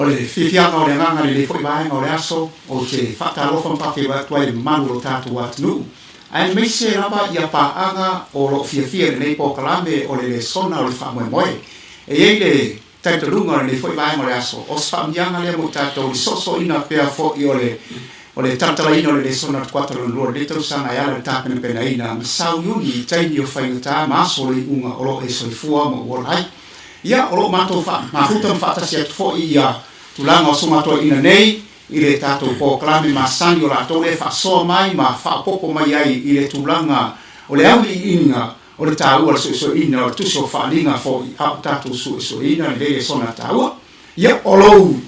O le fiafiaga o le agaga i lenei foi vaega o le aso, ou te faatalofa ma faafeiloai atu ai i le mamalu o lo tatou atunuu, aemaise lava ia paaga o lo o fiafia i lenei polokalame o le lesona o le faamoemoe. E i ai le talitonuga o lenei foi vaega o le aso, o se faamanuiaga lea mo i tatou i le soosoina pea foi o le o le talatalaina o le lesona o le kuata lona lua o lenei tausaga e ala i le tapenapenaina ma sauiuni i taimi o faigata ma aso o le iuga o lo o e soifua ma ou ola ai. Ia, o lo o matou mafuta ma faatasi atu foi ia tulaga o Susuga Toeaina nei i le tatou polokalame masani o latou lea e faasoa mai ma faaopoopo mai ai i le tulaga o le auiliiliga o le taua o le suesueina o le tusi o faaaliga foi a o tatou suesueina lenei lesona taua. Ia, o lou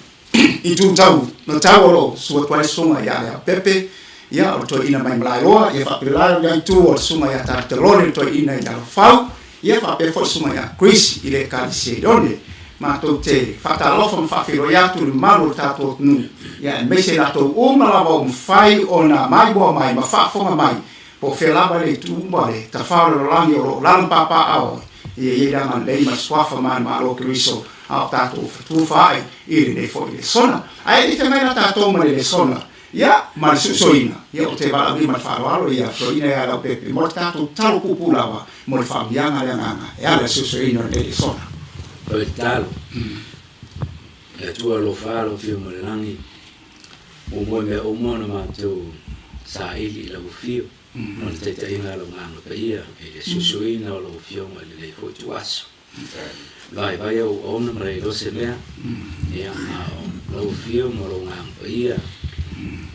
itu tau matau o lo o susu atu ai le Susuga ia Leaupepe, ia, o le toeaina mai Malaeloa, ia faapela le itu o le Susuga ia Talitalone, le toeaina i Alofau, ia faapea foi le Susuga ia Chris i le Ekalesia i Leone. Matou te faatalofa ma faafeiloai atu i le mamalu o le tatou atunuu, ia aemaise i latou uma lava ua mafai ona maimoa mai ma faafofoga mai po o fea lava le itu ma le tafao o le lalolagi o lo o lalo ma papaaao ai, ia i ai le agalelei ma le Suafa manumalo o Keriso a o tatou fetufaai i lenei foi lesona. Ae le i feagai la tatou ma le lesona, ia, ma le suesueina, ia, ou te valaaulia ma le faaaloalo ia toeaina ia Leaupepe mo le tatou talo puupuu lava mo le faamanuiaga a le Agaga e ala i le suesueina o lenei lesona. O le tatalo, Le Atua alofa lau Afioga i le Lagi, muamua i mea uma ona matou saili i lau afio ma le taitaiga a lau Agaga Paia i le suesueina o lau Afioga i lenei foi ituaso. Vaivai au auauna ma le iloa se mea, ia, a o lau afio ma lou Agaga Paia,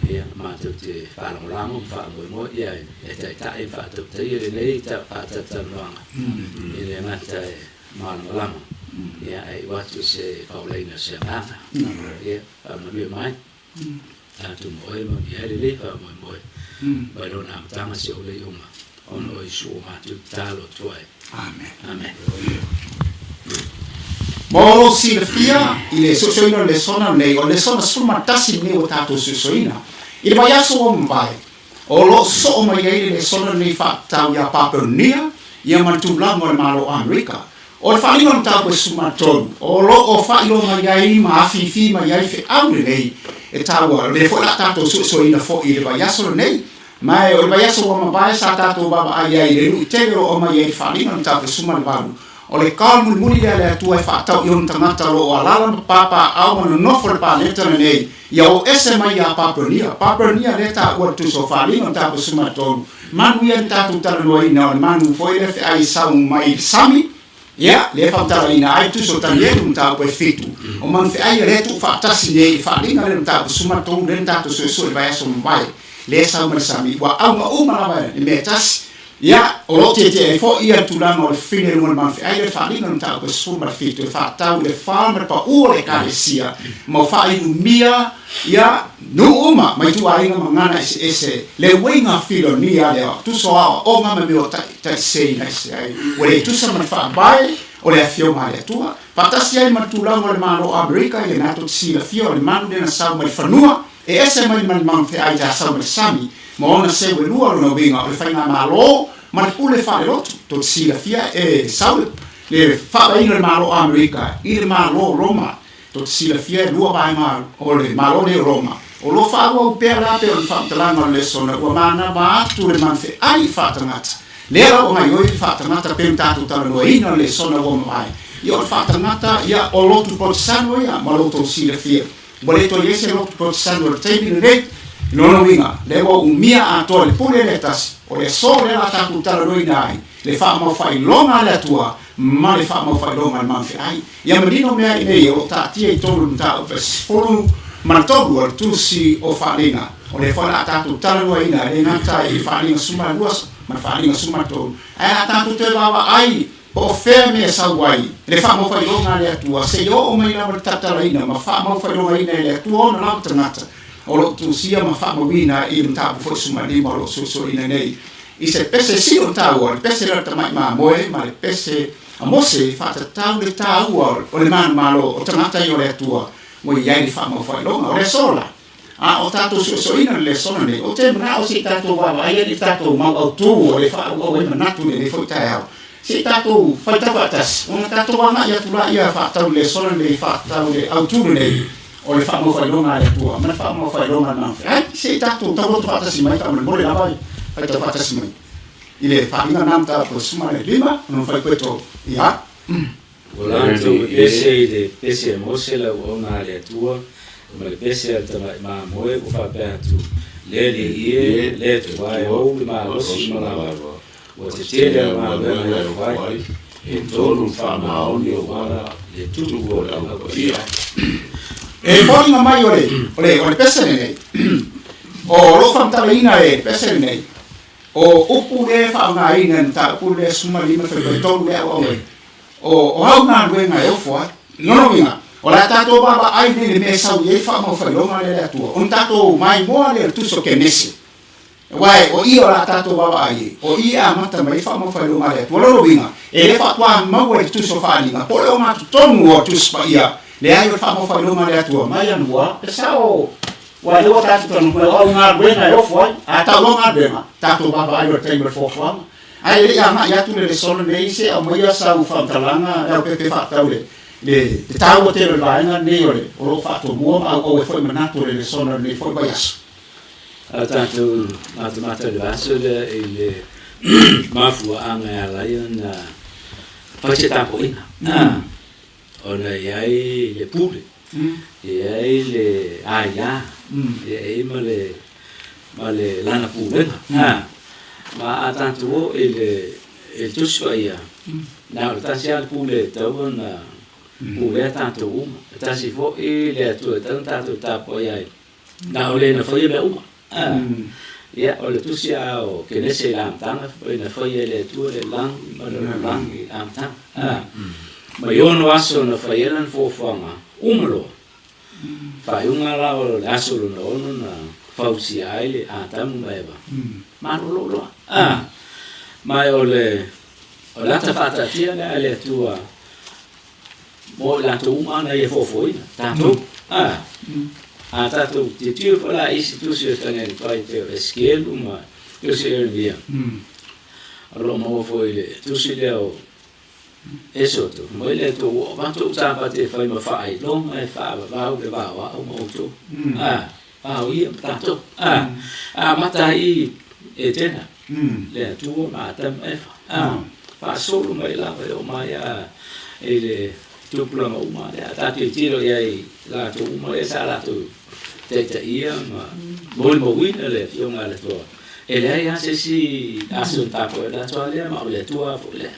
ia, matou te faalagolago ma faamoemoe, ia, e taitai ma faatautaia lenei faatalatalanoaga, e le gata e malamalama, ia, ae iu atu i se faaolaina o se agaga. Ia, faamanuia mai tatou ma oe, manuia ai lenei faamoemoe mai lona amataga seia oo i le iuga, ona o Iesu ua matou tatalo atu ai. Amen. Amen. Mo lou silafia i le suesueina o le lesona lenei, o le lesona 11 lenei ua tatou suesueina. I le vaiaso ua mavae, o lo o soo mai ai le lesona lenei faatatau ia Papelonia ia ma le tulaga o le Malo o Amerika. O le faaaliga o le mataupu e 13, o lo o faailoa mai ai ma afifi mai ai feau lenei e taua, o lea foi o le a tatou suesueina foi i le vaiaso lenei. Ma o le vaiaso ua mavae sa tatou vaavaai ai i le lui tele o lo o aumai ai le faaaliga o le mataupu e 18, o le kao mulimuli lea a le Atua e faatau i ona tagata o lo o alaala ma papaaao ma nonofo i le paneta lenei, ia o ese mai ia Papelonia. Papelonia lea e taua i le Tusi o Faaaliga o le mataupu e 13, Manu ia na tatou talanoaina, o le manu foi lea feai sau mai i le sami, ia, lea e faamatalaina ai le Tusi o Tanielu mataupu e 7, o manu feai ia lea e tuufaatasi nei i le faaaliga lea o le mataupu 13 lea na tatou suesue i le vaiaso mavae, lea e sau mai le sami, ua auga uma lava i le mea e tasi. Ia, o lo o tietie ai foi ia le tulaga o le fefine i luga o le manu feai lea e faaaliga o le mataupu e 17 e faatatau i le fa ma le paū o le Ekalesia ma o faainumia ia nuu uma ma ituaiga ma gagana eseese le uiga filonia lea tusa o aoaoga ma mea o taitaiseina ese ai ua le tusa ma le faavae o le Afioga a le Atua. Faatasi ai ma le tulaga o le Malo o Amerika ia na tou te silafia o le manu lea na sau mai le fanua e ese mai ma le manu feai sa sau mai le sami ma ona seu e lua lona uiga o le faigamalo ma le pule faalelotu. Tou te silafia e sau le faavaeina o le Malo o Amerika i le Malo o Roma. Tou te silafia e lua vaega o le Malo nei o Roma, o lo o faaauau pea la pei o le faamatalaga o le lesona ua manava atu le manu feai i faatagata. Lea la ua gaoioi le faatagata pei ona tatou talanoaina o le lesona ua mavae. Ia o le faatagata, ia o lotu Polotesano ia ma lo outou silafia. Ua le toe i ai se lotu Polotesano i le taimi lenei. I lona uiga, lea ua umia atoa le pule lea e tasi, o le aso lea la tatou talanoaina ai le faamaufailoga a le Atua ma le faamaufailoga a le manu feai. Ia manino mea i nei o lo o taatia i totonu o le mataupu e 13 o le Tusi o Faaaliga, o lea foi o le a tatou talanoaina e le gata i le Faaaliga 12 ma le Faaaliga 13, ae a tatou toe vaavaai po o fea mea e sau ai le faamaufailoga a le Atua seia oo mai lava le talatalaina ma faamaufailogaina e le Atua ona lava tagata o lo o tusia ma faamauina i le mataupu foi 15 o lo o suesueina nei i se pese sili ona taua, le pese lea o le tamai mamoe ma le pese A Mose e faatatau le taua o le manumalo o tagata ia o le Atua ua i ai le faamaufailoga o le aso la. A o tatou suesueina le lesona nei, ou te manao se i tatou vaavaai ai i le tatou mau autū o le faaauau ai manatu i lenei foi taeao. Se i tatou faitau faatasi ona tatou agai atu laia faatatau i le lesona lenei faatatau i le autū lenei. O le faamaufailoga a le Atua ma le faamaufailoga a le Magafeai. Se i tatou tauloto faatasi mai faamolemole lava e faitau faatasi mai i le faaaliga lena mataupu e 15 lona fuaiupu e 3. Ia. Ua latou pepese i le pese a Mose le auauna a le Atua, ma le pese a le tamai mamoe ua faapea atu, Le Alii e, le Atua e ou le malosi ma lava, ua tetele au galuega e ofo ai, e tolu le faamaoni o ou ala, le tupu o le Au Paia. E foliga mai o le, o le, o le pese lenei, o loo faamatalaina e le pese lenei, o upu lea e faaaogaina i le mataupu lea 15 fuaiupu 3 lea ua aumai, o, o au galuega e ofo ai. Lona uiga, o le a tatou vaavaai nei i le mea e sau i ai le faamaufailoga lea a le Atua, ona tatou maimoa lea i le Tusi o Kenese. Aua o i o le a tatou vaavaai ai, o i e amata mai ai le faamaufailoga a le Atua. Lona uiga, e le faatoa maua i le Tusi o Faaaliga, po o le ogatotonu o le Tusi Paia, leai o le faamaufailoga a le Atua mai anua, e sao, aua o lea ua tatou talanoa mai, o au galuega e ofo ai. A tau loa galuega, tatou vaavaai loa i le taimi o le foafoaga. Ae le i agai atu le lesona lenei, se aumaia sau faamatalaga leaupepe faatatau i le le taua tele o le vaega lenei o le o lo o faatomua ma auau ai foi manatu o le lesona i lenei foi vaiaso. A tatou matamata i le vaiaso lea i le mafuaaga e ala ai ona fai se tapuaiga, ona e i ai le pule, e i ai le aia, e i ai ma le ma le lana pulega. Ma a tatou o i le i le Tusi Paia, na o le tasi lava le pule e tatau ona pulea tatou uma. E tasi foi le Atua e tatau ona tatou tapuai ai, na o le na faia mea uma. Ia, o le tusi a o Kenese i le amataga, fai mai na faia e le Atua le lagi ma le lalolagi i le amataga. Ma i ono aso na fai ai lana fuafuaga, uma loa. Faaiuga la o le aso lona ono na fausia ai le Atamu ma Eva, malolo loa. Ma o le o le ata faataatia lea a le Atua mo i latou uma na ia foafoaina, tatou. A tatou tilotilo foi la i isi tusi o le Feagaiga Tuai pei o Esekielu ma tusi o Ieremia, o lo o maua foi i le tusi lea o Esoto, mai le Atua ua avatu ou Sapati e fai ma faailoga e faavavau le va o au ma outou. Vao ia ma tatou. Amata ai i Etena, le Atua ma Atamu ma Efa. Faasolo mai lava e oo mai lava i le tupulaga uma lea. A tatou tilotilo i ai latou uma lea sa latou taitaia ma molimauina le Afioga a le Atua, e leai lava se isi aso na tapuai ai le aso lava lea ma o le Atua foi lea.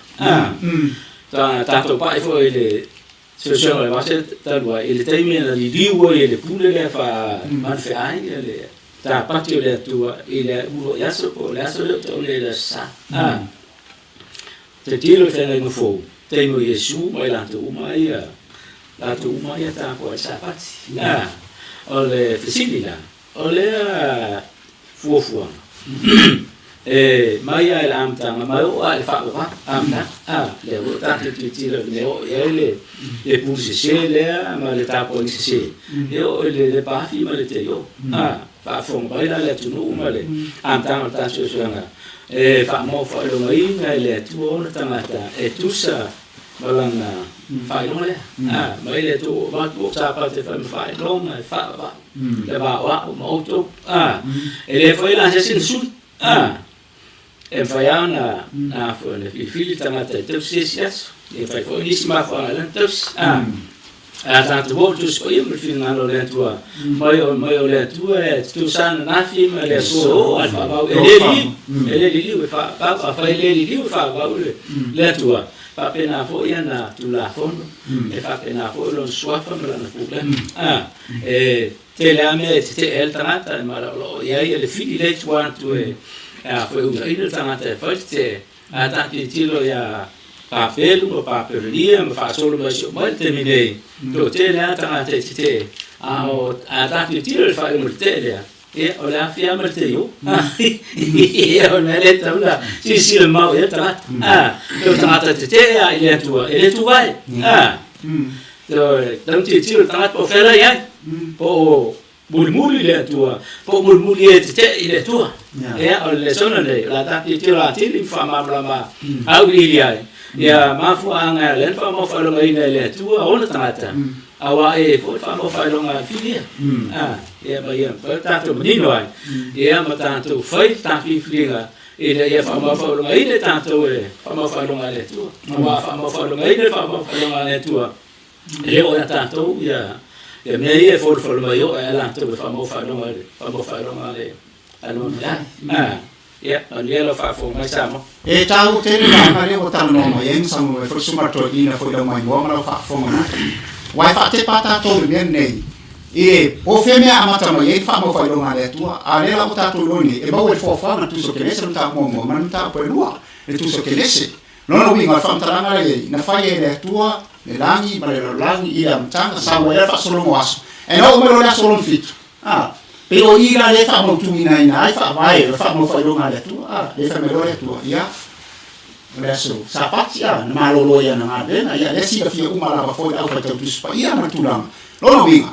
Tatou pai foi i le suesuega o le vase talu ai, i le taimi na liliu ai e le pule lea faa-manufeai le Sapati o le Atua i le uluai aso po o le aso lea ua tau nei le Aso Sa. Tilotilo i le feagaiga fou, taimi o Iesu ma i latou uma ia, latou uma ia tapuai i le Sapati. O le fesili la, O lea fuafuaga, e mai lava i le amataga ma e oo lava i le faavavau, amataga, a, lea foi ua tatou tilotilo i le mea e oo i ai le le pule sese lea ma le tapuaiga sese, e oo i le lepaafi ma le teio, a, faafofoga mai la le atunuu ma le amataga o le tatou suesuega, e faamaofailogaina e le Atua ona tagata e tusa ma lana faailoga lea, a, mai le Atua ua avatu ou Sapati e fai ma faailoga e faavavau. Le va o au ma outou. A, e le mafai la se isi ona sui. A, e mafai lava ona, a foi, ona filifili le tagata e tausi se isi aso. E mafai foi nisi mafuaaga e ala ona tausi. A, a tatou o i le Tusi Paia ma le finagalo o le Atua, mai o, mai o le Atua e tutusa ananafi ma le aso e oo lava i le faavavau. E le liliu, e le liliu e faavavau. Afai e le liliu e faavavau le, le Atua, faapena foi ana Tulafono, e faapena foi lona suafa ma lana pulega. A. E tele lava mea e tetee ai le tagata e maloloo i ai le fili lea i tua atu e a foi unaina le tagata e fai le tetee. Ae tatou tilotilo ia Papelu ma Papelonia ma faasolo mai si oo mai le taimi nei, toatele lava tagata e tetee, a o a tatou tilotilo i le faaiuga o le tetee lea, ia o le aafia ma le teio. Ia o le mea lea e tatau ona silasila mamao i ai le tagata. O le tagata tetee lava i le Atua e le tuvae. Tau tilotilo le tagata po o fea la e i ai, po o mulimuli i le Atua, po o mulimuli e tetee i le Atua. Ia, o le lesona lenei, o le a tatou tilotilo atili ma faamalamalama auiliili ai ia mafuaaga e ala ai ona faamaufailogaina e le Atua ona tagata. Auā e i ai foi le faamaufailoga a le filia. A, ia ma ia mafai ona tatou manino ai, ia ma tatou fai le tatou filifiliga ina ia faamaufailogaina i tatou e le faamaufailoga a le Atua. Auā a faamaufailogaina e le faamaufailoga a le Atua, e le oo ia tatou ia ia mea ia e folafole mai oe a latou e faamaufailoga i le faamaufailoga a le a le Leai. Ia, manuia lau faafofoga mai Samoa. E taua tele vaega lea ua talanoa mai ai ma saunoa mai foi le Susuga Toeaina foi i lau maimoa ma lau faafofoga mai. Aua e faatepa lava tatou i le mea lenei, i le po o fea mea amata mai ai le faamaufailoga a le Atua. A o lea la ua tatou iloa nei, e maua i le foafoaga le Tusi o Kenese, le mataupu muamua ma le mataupu e lua, le Tusi o Kenese. Lona uiga o le faamatalaga lea i ai, na fai e le Atua le lagi ma le lalolagi i le amataga, sau ai la le faasologa o aso. Ae na oo mai loa le aso lona fitu, a, pei o i la lea e faamautuina ai faavae o le faamaufailoga a le Atua, a, lea e fai mai loa le Atua, ia, o le aso Sapati, a, na malolo ai ana galuega, ia, lea e silafia uma lava foi le aufaitau Tusi Paia ma le tulaga. Lona uiga,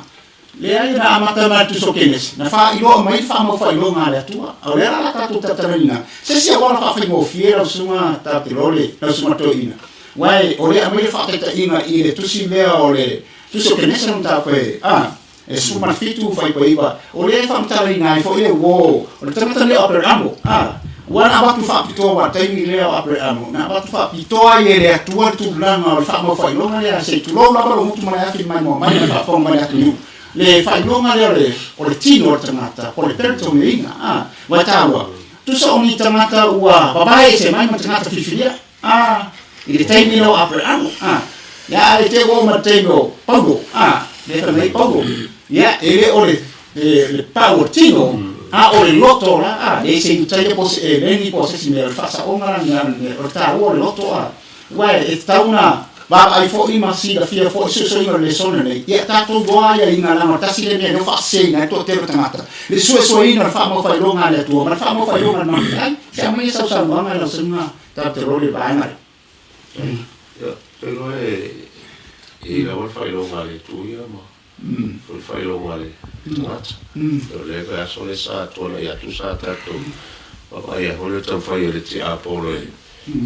Leai, na amata mai le Tusi o Kenesi, na faailoa mai le faamaufailoga a le Atua. A o lea la o le a tatou talatalanoaina se isi auala faafaigofie lau susuga Tatilole, lau susuga Toeaina, aua o lea e aumai le faataitaiga i le tusi lea o le Tusi o Kenesi o le mataupu e, a, e 17 fuaiupu 9, o lea e faamatalaina ai foi le uo o le tagata lea o Aperamo, a, ua na avatu faapitoa aua o le taimi lea o Aperamo, na avatu faapitoa ai e le Atua le tulaga o le faamaufailoga lea, se i tulou lava lou gutu ma le afi mai mua mai ma le faafofoga mai le atunuu, le faailoga lea o le, o le tino o le tagata, po o le peritoneina, a, ua e taua, tusa o ni tagata ua vavae ese mai ma tagata filifilia, a, i le taimi lea o Aperamo, a, ia a le te ua oo mai le taimi o Paulo, a, lea e fai mai ai Paulo, ia, e le o le le pau o le tino, a o le loto la, a, leai se Iutaia po o se Eleni po o se isi mea, o le faasaoga la lena o le mea, o le taua o le loto, a, aua e tatau ona vaavaai foi ma silafia foi suesueina o le lesona nei, ia tatou iloa aiaiga leaga o le tasi lea mea lea ua faaseseina ai le toatele o tagata, le suesueina o le faamaufailoga a le Atua ma le faamaufailoga a le mafuaa'i. Se aumai ia sau saunoaga lau susuga tatou te iloa le vaega lea. Ia, ou te iloa e i ai lava le faailoga a le Atua ia ma o le faailoga a le tagata. O le vaiaso lea sa tuanai atu sa tatou vaavaai ai foi le taumafai o le tiapolo e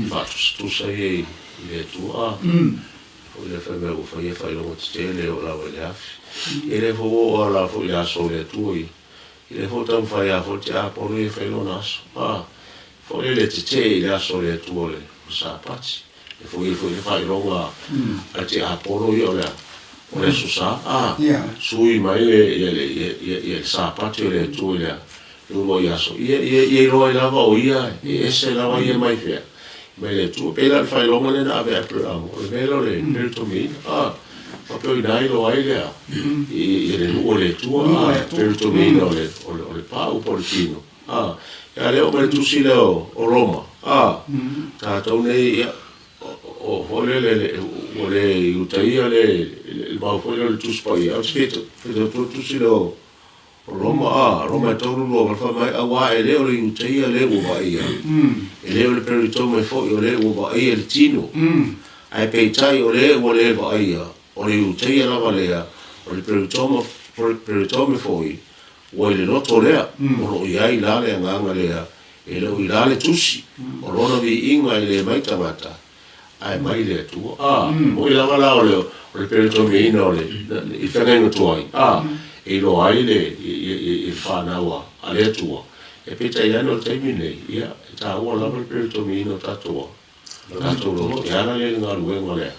faatusatusa ia i le Atua. Foi lea fai mai ua faia faailoga tetele e oo lava i le afi. E le foi ua oo lava foi i le aso o le Atua ia. E le foi taumafai lava foi le tiapolo ia e fai lona aso. Foi lea le tetee i le aso o le Atua o le Sapati. E foi ai foi le faailoga a le tiapolo ia o le o le Aso Sa, a sui mai le ia le ia ia le Sapati o le Atua i le uluai aso, ia ia ia iloa ai lava o ia e ese lava ia mai fea, mai le Atua. Pei la o le faailoga lea na ave e Aperamo, o le mea lea o le peritomiina, a faapea o ina iloa ai lea i le nuu o le Atua, a peritomiina o le o le o le pau po o le tino. A, ia lea oo mai le tusi lea o, o Roma, a, tatou nei, ia, o, o foi lele, le, ua le Iutaia le, le, le mau foi lea o le Tusi Paia, ae ou te fia, fia tautua le tusi lea o, o Roma, a, Roma e 3 2 8, fai mai, auā e le o le Iutaia le ua vaaia, e le o le Peritome foi o le ua vaaia le tino, ae peitai o le ua le vaaia, o le Iutaia lava lea, o le Peritoma, Peritome foi, Ua i le loto lea, o lo o i ai la le agaga lea, e le o i la le tusi, o lona viiga e le mai tagata, ae mai le Atua. A, e moni lava la o le, o le peretomiaina o le, i feagaiga tuai, a, e iloa ai le, i, i, i le fanau a, a le Atua. E peitai ane o le taimi lenei, ia, e taua lava le peretomiaina o tatou a, o tatou loto, e ala lea i le galuega lea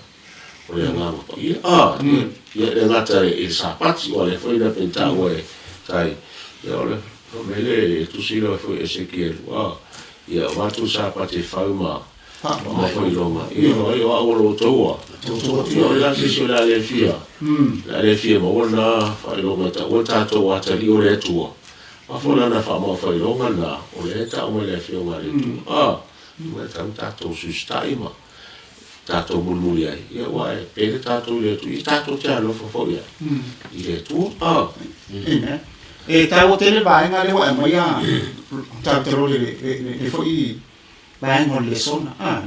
o le Agaga Paia. A, ia, e le gata i le Sapati, aua o lea foi na pei taua e Tai, ia o le mea lea e tusi loa foi e Esekielu, a, ia avatu le Sapati e fau ma, ma faailoga, ia o ai o au o lo outou a, ia o le a se isi o le a le fia, o le a le fia maua lena faailoga e taua tatou atalii o le Atua, a foi lana faamau-faailoga lena, o lea e tau mai le Afioga a le Atua. A. Ua e tau tatou susita'i ma tatou mulimuli ai, ia ua e pele tatou i le Atua, ia tatou te alofa foi ai i le Atua. Ah. Amen. E taua tele vaega lea ua e aumaia tatou te le, le, le, le foi vaega o le lesona. Ah.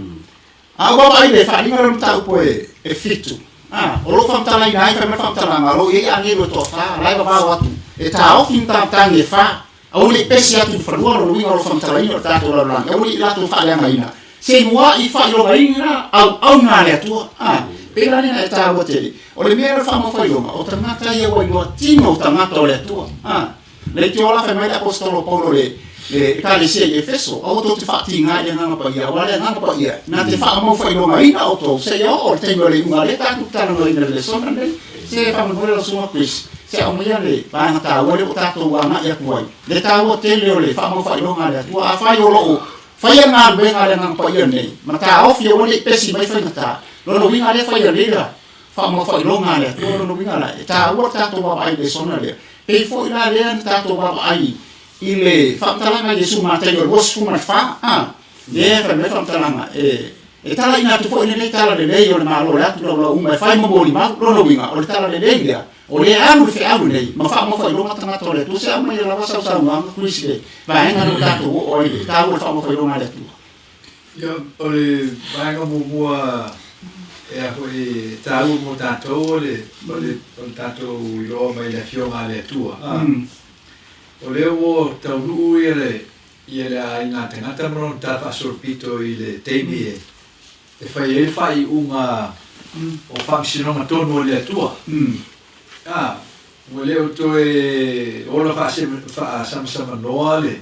A ua vaai le faaaliga lea o le mataupu e, e fitu. Ah, o lo o faamatalaina ai, fai mai le faamatalaga, o lo o i ai agelu e toafa, la e vavao atu, e taofi matagmatagi e fa, Aua ne i pesi atu i le fanua, lona uiga o lo o faamatalaina o le tatou lalolagi, aua ne i latou faaleagaina se mua'i faailogaina auauna a le Atua. A, Pei la lena e tāua tele. O le mea o le faamaufailoga, o tagata ia ua iloa tino o tagata o le Atua. A, le aitioa la fai mai le Aposetolo o Paulo le le Ekalesia i Efeso, aua tou te faatiga i le Agaga Paia, aua le Agaga Paia na te faamaufailogaina outou seia oo i le taimi o le iuga. Lea tatou te talanoaina i le lesona lenei. Se faamolemole lau Susuga Chris, se aumaia le vaega taua lea ua tatou agai atu ai, le taua tele o le faamaufailoga a le Atua. Afai o lo o faia le galuega a le Agaga Paia lenei, ma taofi aua ne i pesi mai faigata, lona uiga lea faia lelei la faamaufailoga a le Atua, lona uiga la e taua le tatou vaavaai i le lesona lea. Pei foi la lea na tatou vaavaai i le faamatalaga a Iesu Mataio 24, a, lea e fai mai le faamatalaga, e, e talaina atu foi lenei tala lelei o le Malo o le atu laulau uma e fai ma molimau, lona uiga, o le tala lelei lea, o lea alu le feau lenei ma faamaufailoga tagata o le Atua. Se aumaia lava sau saunoaga, Chris, le vaega lea ua tatou oo ai i le taua o le faamaufailoga a le Atua. Ia, o le vaega muamua e a foi e taua mo tatou o le, o le, o le tatou iloa mai le Afioga a le Atua. A, o lea ua taunuu ia le, ia le aiga tagata ma lona tala faasolopito i le taimi e, e fai ai le faaiuga o faamasinoga tonu a le Atua. A, ua le o toe ola faasamasamanoa le,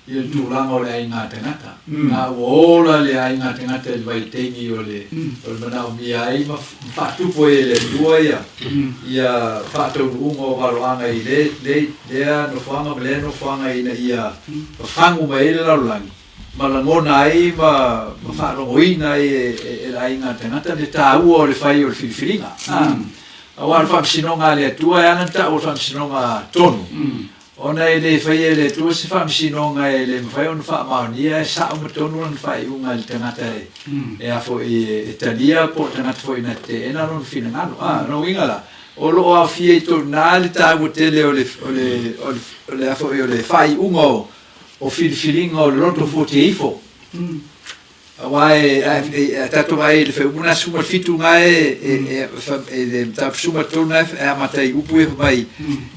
ia le tulaga o le aiga tagata. A ua ola le aiga tagata i le vaitaimi o le, o le manaomia ai ma faatupu ai e le Atua ia, ia faataunuuga o valoaga i le, le, lea nofoaga ma lea nofoaga ina ia fafagu mai ai le lalolagi ma lagona ai ma, ma faalogoina ai e, e, e le aiga tagata le taua o le fai o le filifiliga. A, aua o le faamasinoga a le Atua e ala ona tau o le faamasinoga tonu. Ona e le faia e le Atua se faamasinoga e le mafai ona faamaonia, e sao ma tonu lana faaiuga i le tagata e, e a foi, e talia po o le tagata foi na teena lona finagalo. A, lona uiga la, o lo o aofia i totonu i ina le taua tele o le, o le, o le, o le a foi, o le faaiuga o, o filifiliga o le loto fuatia ifo. Aua e, a tatou vaai i le faaiuga lena 17 na e, e, e, e le mataupu 13 na e amata ai upu ia fai mai,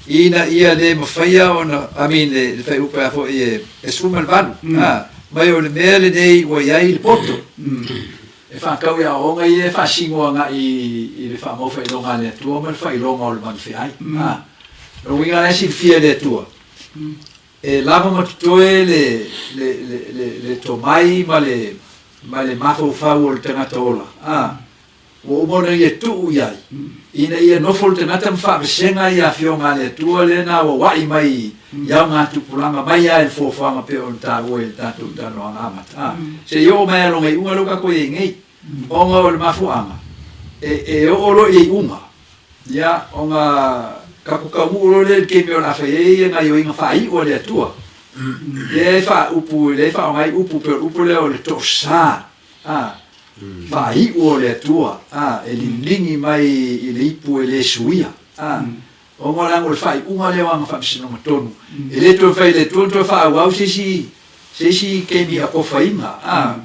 ina ia le mafaia ona, I mean, le, le faaiupu a foi e, e 18, a, mai o le mea lenei ua i ai le poto. E whakau i aoaoga ia e faasino agai i le faamaufailoga a le Atua ma le faailoga o le manufeai. A, lona uiga la e silafia e le Atua, E lava ma totoe le, le, le, le, le tomai ma le, ma le mafaufau o le tagata ola, a, ua uma ona ia tuu i ai, ina ia nofo le tagata ma faavesega i afioga a le Atua lea na auauai mai i augatupulaga mai lava i le foafoaga pei ona taua i le tatou talanoaga amata, a, seia oo mai lava i lona iuga lea ua tatou i ai nei, ona o le mafuaaga, e, e oo loa i le iuga, Ia, ona tatou taunuu loa lea i le taimi o le a fai ai ia gaioiga faaiu a le Atua. Lea e faaupu, lea e faaaoga ai upu pei o le upu lea o le toasa, a, faaiu o le Atua, a, e liligi mai i le ipu e le suia, a. Ona leaga o le faaiuga lea o ana faamasinoga tonu, e le toe fai e le Atua ona toe faaauau se isi, se isi taimi atofaina, a.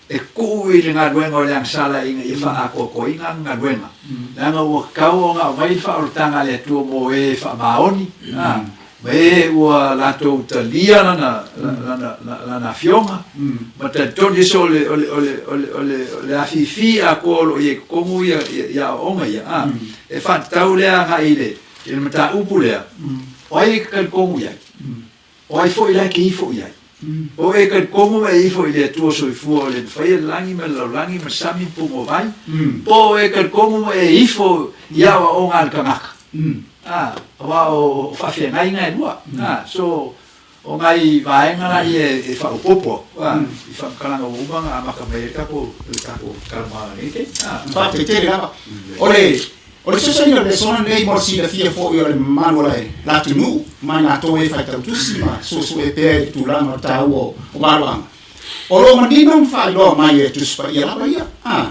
E tuu i le galuega o le agasala ina ia faaatoatoaina ana galuega, leaga ua tatau ona aumai le faaolataga a le Atua mo e faamaoni, a, ma e ua latou talia lana, lana, lana afioga, ma talitonu ese o le, o le, o le, o le, o le, o le afifi atoa o lo o i ai i totonu ia, ia, ia aoaoga ia, a, e faatatau lea agai i le, i le mataupu lea, o ai e te talitonu i ai? O ai foi la e te ifo i ai? O e talitonu ma e ifo i le Atua soifua o le na faia le lagi ma le lalolagi ma le sami ma punouai, po o e talitonu ma e ifo i aoaoga a le tagata? A, aua o faafeagaiga e lua. A, so, o nai vaega la ia e faaopoopo atu, a, i faamatalaga ua uma ona amata mai ai le tatou, le tatou talanoaga i lenei taimi. A. Faafetai tele lava. O le O le fesoasoani o le lesona lenei mo le silafia foi o le mamalu o le atunuu ma i latou e faitau tusi ma suesue pea i le tulaga o le taua o valoaga, o lo o manino ma faailoa mai e Tusi Paia lava ia. A,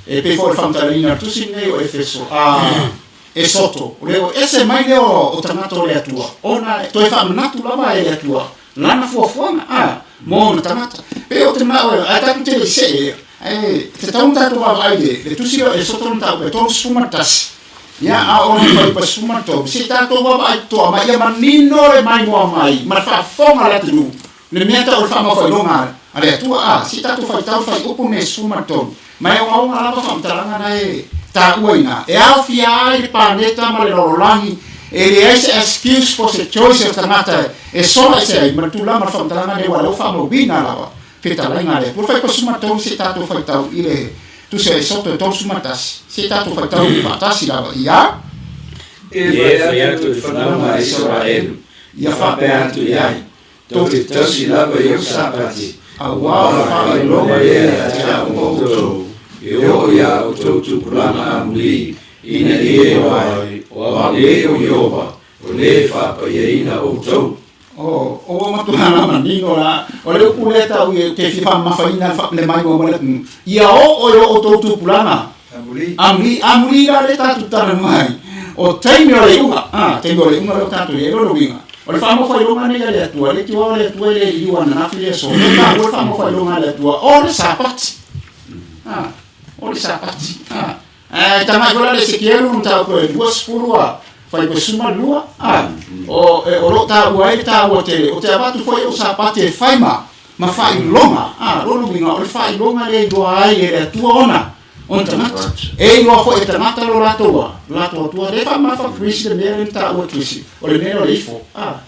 e pei foi o le faamatalaina o le tusi lenei o Efeso, a, e soto, o le o ese mai lea o tagata o le Atua, ona e toe faamanatu lava e le Atua lana fuafuaga, a, mo ona tagata. Pei ou te manao, ae tatou te le i see, E tatau ona tatou vaavaai i le tusi lea o Esoto na tau e 31, ia, a o le fuaiupu 13, se i tatou vaavaai totoa mai ia manino le maimoa mai ma le faafofoga a le atunuu le mea tau o le faamaufailoga a le Atua. A, se i tatou faitau le fuaiupu lenei 13, ma e ogaoga lava faamatalaga na e Taua ina, e aofia ai le paneta ma le lalolagi, e leai se excuse po o se choice o le tagata e sola ese ai ma le tulaga o le faamatalaga lea ua lea ua faamauina lava fetalaiga a le Atua. Fai 13 se i tatou faitau i le Tusi a Esoto e 31, se i tatou faitau faatasi lava ia. Ia e fai atu i le fanau a Isaraelu, ia faapea atu i ai, Tou te tausi lava i ou Sapati, Auā o le faailoga lea ia te au ma outou, e oo i a outou tupulaga amuli, ina ia iloa ai, o au nei o Ieova, o le e faapaiaina outou. O, ua matua manino la, o le upu lea tau ia te fia faamamafaina le maimoa mai le atunuu, ia oo i o outou tupulaga Amuli. Amuli, amuli la lea tatou talanoa ai, o taimi o le iuga, a, taimi o le iuga lea ua tatou i ai, o lona uiga, o le faamaofailoga lenei a le Atua, le itiua o le Atua e le liliu ananafi le aso, lea e taua le faamaofailoga a le Atua, o le Sapati. A, o le Sapati. A, ae tagai foi la le Esekielu mataupu e 20 a fai 12, a, o, e, o lo o taua ai le taua tele, o te avatu foi ou Sapati e fai ma, ma faailoga, a, lona uiga, o le faailoga lea e iloa ai e le Atua ona, ona tagata. E iloa foi e tagata lo latou a, lo latou Atua. Lea e faamamafa Chris le mea lea na taua e Chris, o le mea o le ifo, a,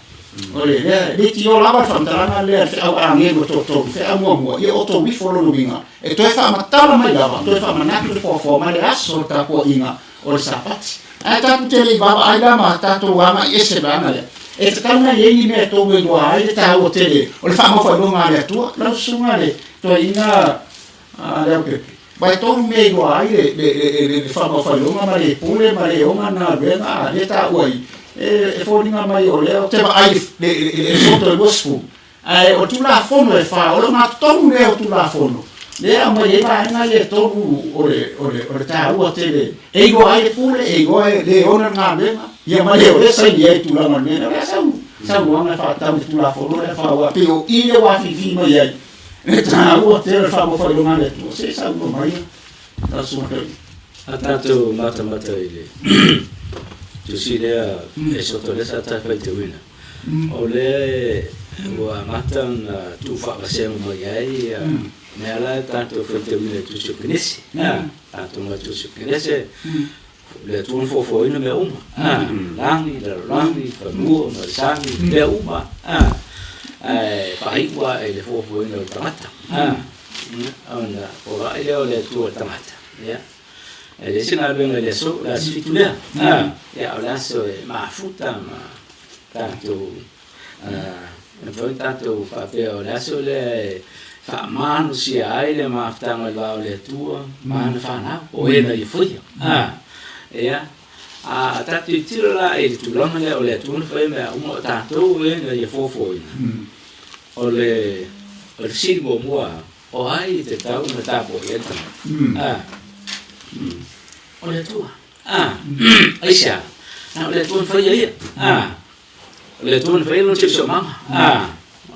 o le lea, le tio lava le faamatalaga lea le feau agelu e toatolu, feau muamua, ia outou ifo lona uiga, e toe faamatala mai lava, toe faamanatu le foafoa ma le aso o le tapuaiga o le Sapati. Ae tatou te le i vaavaai la ma tatou agai ese vaega lea, e tatau ona i ai ni mea e tolu e iloa ai le taua tele o le faamaofailoga a le Atua. Lau susuga le toeaina a Leaupepe, aua e tolu mea e iloa ai le, le, le, le, le faamaofailoga ma le pule ma le ona na galuega a lea taua ai, e, e foliga mai o lea ou te vaai le, le, le, le Soto e 20, Ae o Tulafono e fa, o le ogatotonu lea o Tulafono, lea e aumai ai vaega ia e tolu o le, o le, o le taua tele, e iloa ai le pule, e iloa e le ona le galuega, ia ma le o lea e saini ai tulaga o le mea lea. O le a sau saunoaga e faatatau i le Tulafono lea e fa, aua pei o i lea ua afifi mai ai le taua tele o le faamaofailoga a le Atua. Se i saunoa mai lau Susuga Toeaina. A tatou matamata i le tusi lea e soto lea sa tatou faitauina, O lea ua amata ona tuufaavasega mai ai mea la e tatou faitauina i Tusi o Kenese. Tatou mai Tusi o Kenese, le Atua na foafoaina mea uma, lagi, lalolagi, fanua ma le sami, mea uma, ae faaiu lava i le foafoaina o le tagata. Ona poloai lea o le Atua i le tagata. Ia. E leai se galuega i le aso, le aso fitu lea. Ia, o le aso e mafuta ma tatou e mafai ona tatou faapea o le aso lea e faamalosia ai le mafutaga i le va o le Atua ma ana fanau, o e na ia faia. Ia, a tatou tilotilo la i le tulaga lea o le Atua na faia mea uma, o tatou e na ia foafoaina, o le o le fesili muamua, o ai e tatau ona tapuai ai le tagata? O le Atua. A, aisea? Na o le Atua na faia ia. A, o le Atua na faia lona siosiomaga. A,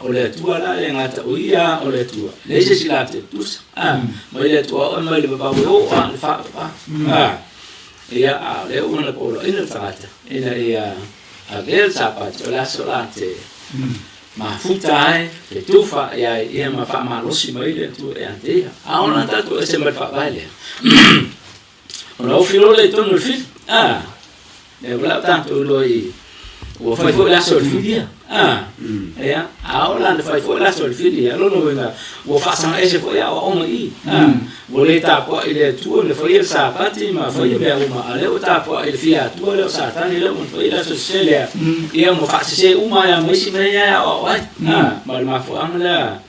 o le Atua la e gata o ia o le Atua. Leai se isi la te tusa. A, mai le Atua oe mai le vavau e oo a le faavavau. A, ia, a o lea ua na poloaiina le tagata ina ia avea le Sapati o le aso la te mafuta ai, fetufa ai ia ma faamalosi mai le Atua ia te ia. A ona tatou ese mai le faavae lea. Ona ofi loa lea i totonu o le fili. A, lea ua tatou iloa i ua fai foi le aso o le fili ia. A, ia, a oo la ina fai foi le aso o le fili ia, lona uiga ua faasaga ese foi aoaoga i i. A, ua le tapuai i le Atua na faia le Sapati ma faia mea uma, a o lea ua tapuai i le fia Atua lea o Satani lea ua faia le aso sese lea, ia ma faasese uma ai lava ma isi mea ia e aoao ai. A, ma o le mafuaaga lea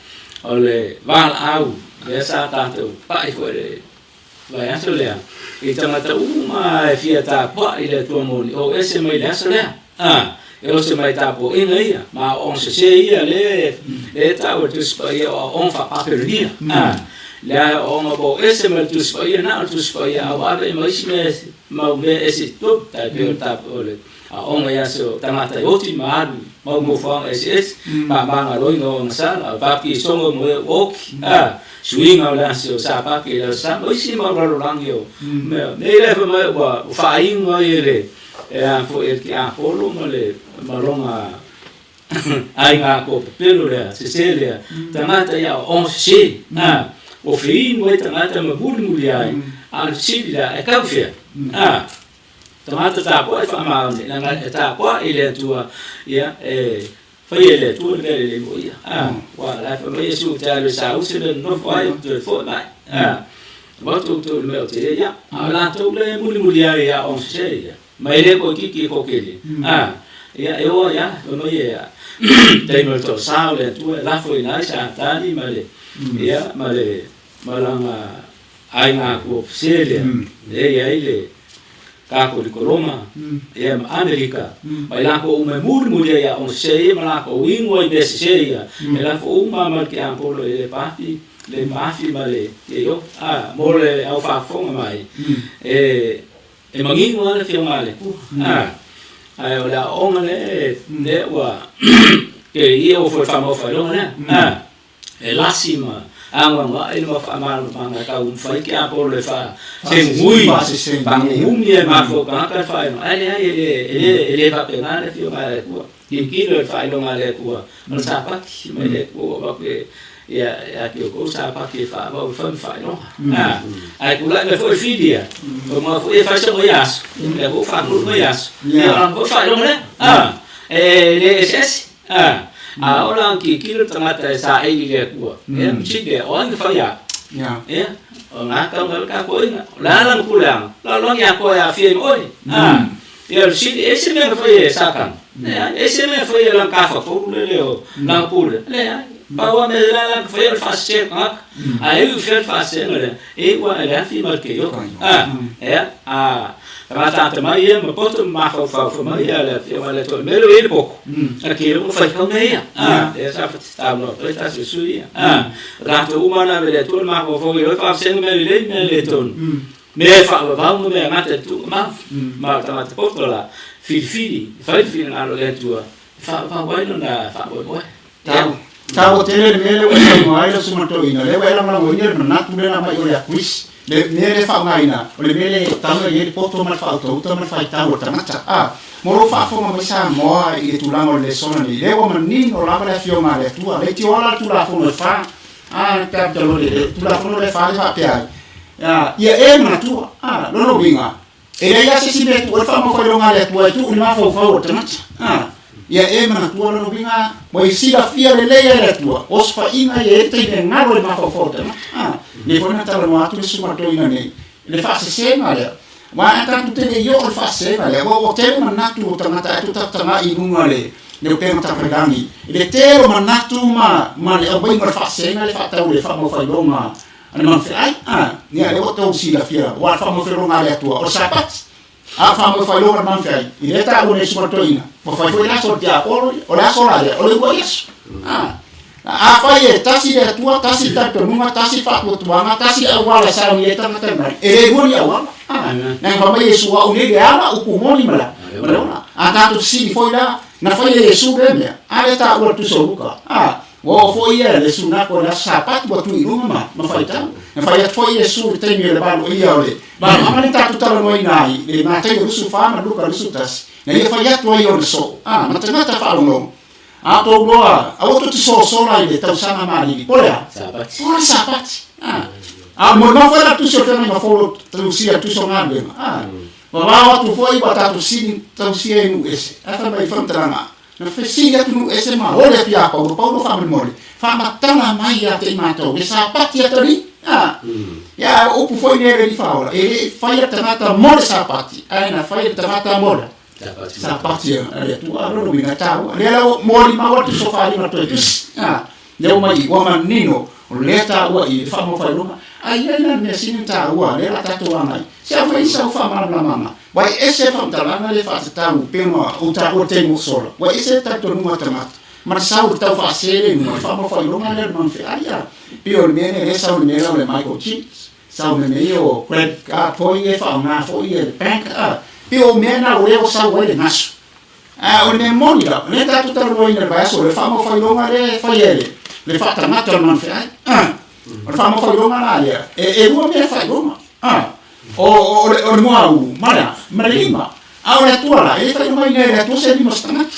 o le valaau lea sa tatou pai foi i le vaiaso lea, i tagata uma e fia tapuai i le Atua moni, o ese mai le aso lea. A, e oso mai tapuaiga ia, ma aoaoga sese ia lea e tau e le Tusi Paia o aoaoga faa-Papelonia. A, lea e aoaoga ua o ese mai le Tusi Paia, na o le Tusi Paia, a ua ave i ma isi mea, mau mea ese i totonu, tai pei o le o le aoga i aso tagata e oti ma alu mau nofoaga eseese, faamagaloina o agasala, o pakisoga mo e ua oki, a, suiga o le aso Sapati i le aso Sama, o isi mau lalolagi o mea, mea ia fai mai ua faaiu ai e le, e a foi e le tiapolo ma le ma lona aiga atoa pepelo lea, sese lea, tagata ia aoaoga sese, a, ua feinu ai tagata ma mulimuli ai. A o le fesili la, e tau fea? A, tagata tapuai faamaoni, leaga e tapuai i le Atua, ia, e faia e le Atua le mea lelei mo ia. A, aua o la e fai mai Iesu ou te alu e saui se mea e nonofo ai ou te toe foi mai. A, avatu outou i le mea ou te i ai, ia, a o latou lea e mulimuli ai i aoga sese ia, ma e le toeitiiti e toatele. A, ia, e oo ai lava, fai mai e taimi o le toasa o le Atua e lafoina ai Satani ma le, ia, ma le ma lana aiga atua sese lea, lea e i ai le Katoliko Roma, ia ma Amerika, ma i latou uma e mulimuli ai i aoga sese ia ma latou inu ai i mea sese ia, e lafo uma lava ma le tiapolo i le pafi, le mafi ma le keio, a, mo le au faafofoga mai, e, e manino lava le Afioga a le Atua, a, ae o le aoaoga lea, lea ua keleia ua foi faamaofailoga lea, a. E lasi ma anoanoai le faamalamalamaga e tau mafai tiapolo e faasegui, faagugumi ai ma mafaufau tagata le faailoga. Ae leai, e le, e le, e le faapena le Afioga a le Atua. Tilotilo i le faailoga a le Atua, o le Sapati mai le Atua ua avatu e, ia, ia te outou le Sapati e faaauau e fai ma faailoga. A, ae tulai mai foi le fili ia, o mua foi e fai sau ia aso, lea foi ua faatolu mai aso, ia o lana foi faailoga lea. A, e le eseese. A, a ola ang tilotilo le tagata e saili i le Atua, ia, ma sili o ai na faia au? Ia, o na tau mai o le tapuaiga. O le a lana puleaga? Lalolagi atoa e aafia ai ma oe. A, ia o le sili, e ese mea na faia e Satana? Leai. E ese mea na faia e lana tafatolu lele o lana pule? Leai. Pau lava mea la na faia o le faasese o tagata. Ae ui i fea le faasesega lea? E iu lava i le afi ma le keioka. A, ia, a. Tagata atamai ia ma poto ma mafaufau fai mai ia le afioga i le Atua, mea lea ua i ai le poto, a tele ua faitau mea ia. Lea sa taua atu ai tasi o sui ia. O tatou uma na ave le Atua le mafaufau ia faavasega mea lelei mea le tonu. Mea e faavavau ma mea gata i le tuuga mau. Ma o le tagata poto la, filifili, fai le finagalo o le Atua, e faavavau ai lona faamoemoe. Tau. Taua tele le mea lea ua saunoa ai le Susuga Toeaina, lea ua e lagolagoina le manatu lea na aumai o le Akuisi. Le mea lea e faaaogaina, o le mea lea e taga i ai le poto ma le faautauta ma le faitau o le tagata. A, mo lou faafofoga mai Samoa i le tulaga o le lesona nei, lea ua manino lava le Afioga a le Atua, le itiola le Tulafono e fa, a, pe a talo le Tulafono lea e fa lea e faapea ai, a, ia e manatua, a, lona uiga, E leai lava se isi mea e tuu ai le faamaufailoga a le Atua e tuu i le mafaufau o le tagata. A, ia e manatua lona uiga, ua i silafia lelei ai e le Atua, osofaiga ia e i ai le taimi e galo ai le mafaufau o le tagata. A, lenei foi na talanoa atu le susuga toeaina nei i le faasesega lea. Aua a tatou te le i oo i le faasesega lea, ua ua tele manatu o tagata ae tuutakatagai i luga o le le upega tafailagi i le tele o manatu ma ma le aumaiga o le faasesega le faatau i le faamaufailoga A le manufeai, a, ia lea ua outou silafia, aua le faamaufeloga a le Atua, o le Sapati. A o le faamaufeloga a le manufeai, i lea taua nei Susuga Toeaina, ua fai foi le aso o le tiapolo ia, o le aso la lea, o le uluai aso. A, afai e tasi le Atua, tasi le talitonuga, tasi le faatuatuaga, tasi le auala e sauni ai tagata mai, e le lua ni auala. A, leaga fai mai Iesu, au nei le ala, upu moni ma le, ma le ola. A tatou fesili foi la, na faia e Iesu lea mea, a lea taua i le Tusi o Luka. A, Ua oo foi ia le sunako o le Aso Sapati ua tui i luga ma, ma faitau. Na fai atu foi Iesu i le taimi o le valoia o le valoaga lea na tatou talanoaina ai, le Mataio 24 ma Luka 21, na ia fai atu ai ona soo, a, ma tagata faalogologo. A outou loa, aua tou te sosola i le tausaga malili, po o le a? Sapati. Po o le Sapati. A, a o le molimau foi la le Tusi o le Feagaiga Fou o tausia le Tusi o Galuega. A, vavao atu foi ua tatou sili tausia i nuu ese. Ae fai mai i faamatalaga, Na fesili atu nuu ese ma ole atu iā Paulo, Paulo faamolemole, faamatala mai ia te i matou, le Sapati atalii. A, ia o upu foi nei a le Alii Faaola, e le i faia le tagata mo le Sapati, ae na faia le tagata mo le Sapati a le Atua. A lona uiga e taua. Lea la ua molimau atu Sofalima toe tusi. A, lea ua mai i, ua manino, o lea taua i le faamaufailoga. Ae i ai la le mea sili ona taua, lea la tatou agai, se aumai i sau faamalamalamaga. Ua e ese le faamatalaga lea faatatau pei ona ou taua i le taimi ua sola, ua ese le talitonuga o tagata ma le sau i le tau faasele i luga, le faamaufailoga lea o le manufeai a. Pei o le mea lea lea e sau i le mea lea o le microchips, sau i le mea ia o credit card foi ia e faaaoga foi e le bank a. Pei o mea na o lea ua sau ai le gasu. A o le mea moni lava, lea tatou talanoaina i le vaiaso, o le faamaufailoga lea e faia e le faatagata o le manufeai. O le faamaufailoga la lea, e lua mea e faailoga. O le muaulu ma le a? Ma le lima. A o le Atua la, e le faailogaina e le Atua se lima o se tagata.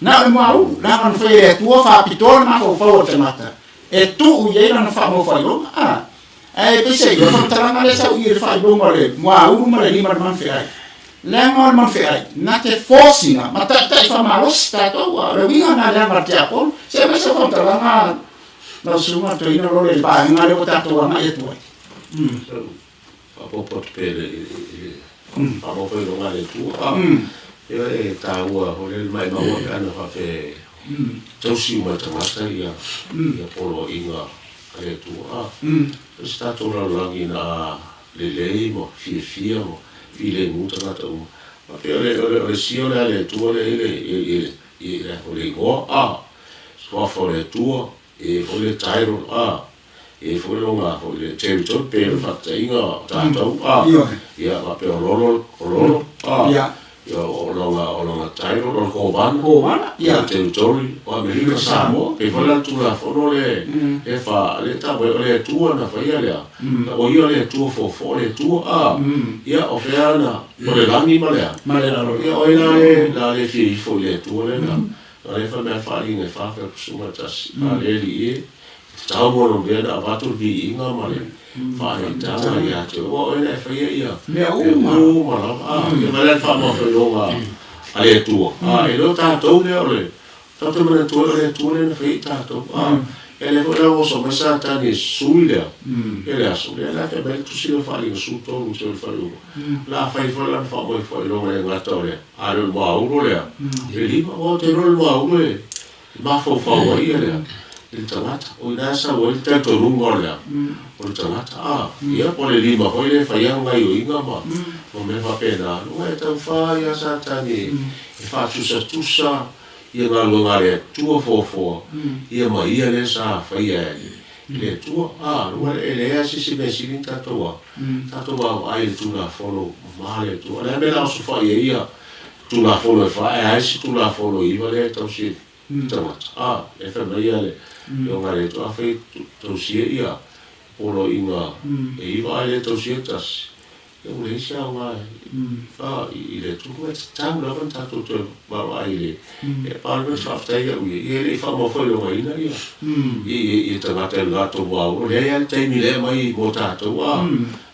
Na o le muaulu, leaga na faia e le Atua faapitoa le mafaufau o le tagata e tuu i ai lana faamaufailoga. Ae peiseai, o le faamatalaga lea sa ou i i le faailoga o le muaulu ma le lima o le manufeai. Leaga o le manufeai, na te force ina ma taitai faamalosi tatou, a o le uiga lena leaga o le tiapolo. Se aumai sau faamatalaga lau susuga Toeaina Lole i le vaega lea ua tatou agai atu ai. Faaopoopo atu pea i le faamaufailoga a le Atua. Ia e taua foi lea le maimau pe ana faapea e tausi uma e tagata ia poloaiga a le Atua. O se tatou lalolagi na lelei ma fiafia ma filemu tagata uma. Faapea o le sia lea a le Atua lea i le igoa, suafa o le Atua, e i ai foi le title, E i ai foi lona foi le territory pe o le faataitaiga o tatou a ia faapea o Lolo o Lolo a ia o lona o lona title o le Kovana Kovana ia territory o Amerika Samoa pei foi la le Tulafono le e fa le tau mai o le Atua na faia lea o ia le Atua foofoo le Atua a ia o fea na o le lagi ma le a ma le lalolagi ia o ai la le la le fia ifo i le Atua lea na na le fai mai faaaliga e fa fea pusu ma tasi a le alii e Tatau mo lou mea na avatu le viiga ma le faaneetaga ia te oe, aua o oe na e faia ia mea uma lava. A, ia ma le faamafailooga a le Atua. A, e le o tatou lea o le, tatou te manatua ai o le Atua lea na faia i tatou. A, ia lea foi la ua oso mai Satani e sui lea, ia le aso lea la fai mai le tusi lea o Faaaliga 13 i le faaiuga. La fai foi lana faamafailooga e le gata o lea, a le o le muaulu lea, e lima, aua ou te iloa o le muaulu e mafaufau ai ia lea i le tagata, o i ina e sau ai le talitonuga o le a? O le tagata, a, ia, po o le lima foi lea e fai ai gaoioiga ma, ma mea faapena, aua e taufā ia Satani e faatusatusa ia galuega a le Atua foafoa, ia ma ia lea sa faia e le Atua. A, aua e leai lava se isi mea sili ona tatou a, tatou vaavaai i le Tulafono mama a le Atua. O le a le mea o le a osofai ai ia Tulafono e fa, e a isi Tulafono e iva lea e tausi e tagata? A, lea e fai mai ia le Afioga a le Atua, afai e tausia ia poloaiga e iva ae le tausia e tasi, ia ua leai se aoga a, i le Atua. Ua tatau lava ona tatou toe vaavaai i le E pau le mea faafetai au ia, ia e le i faamaufailogaina ia, ia tagata i le latou muaulu. Leai lava le taimi lea e aumai mo tatou a,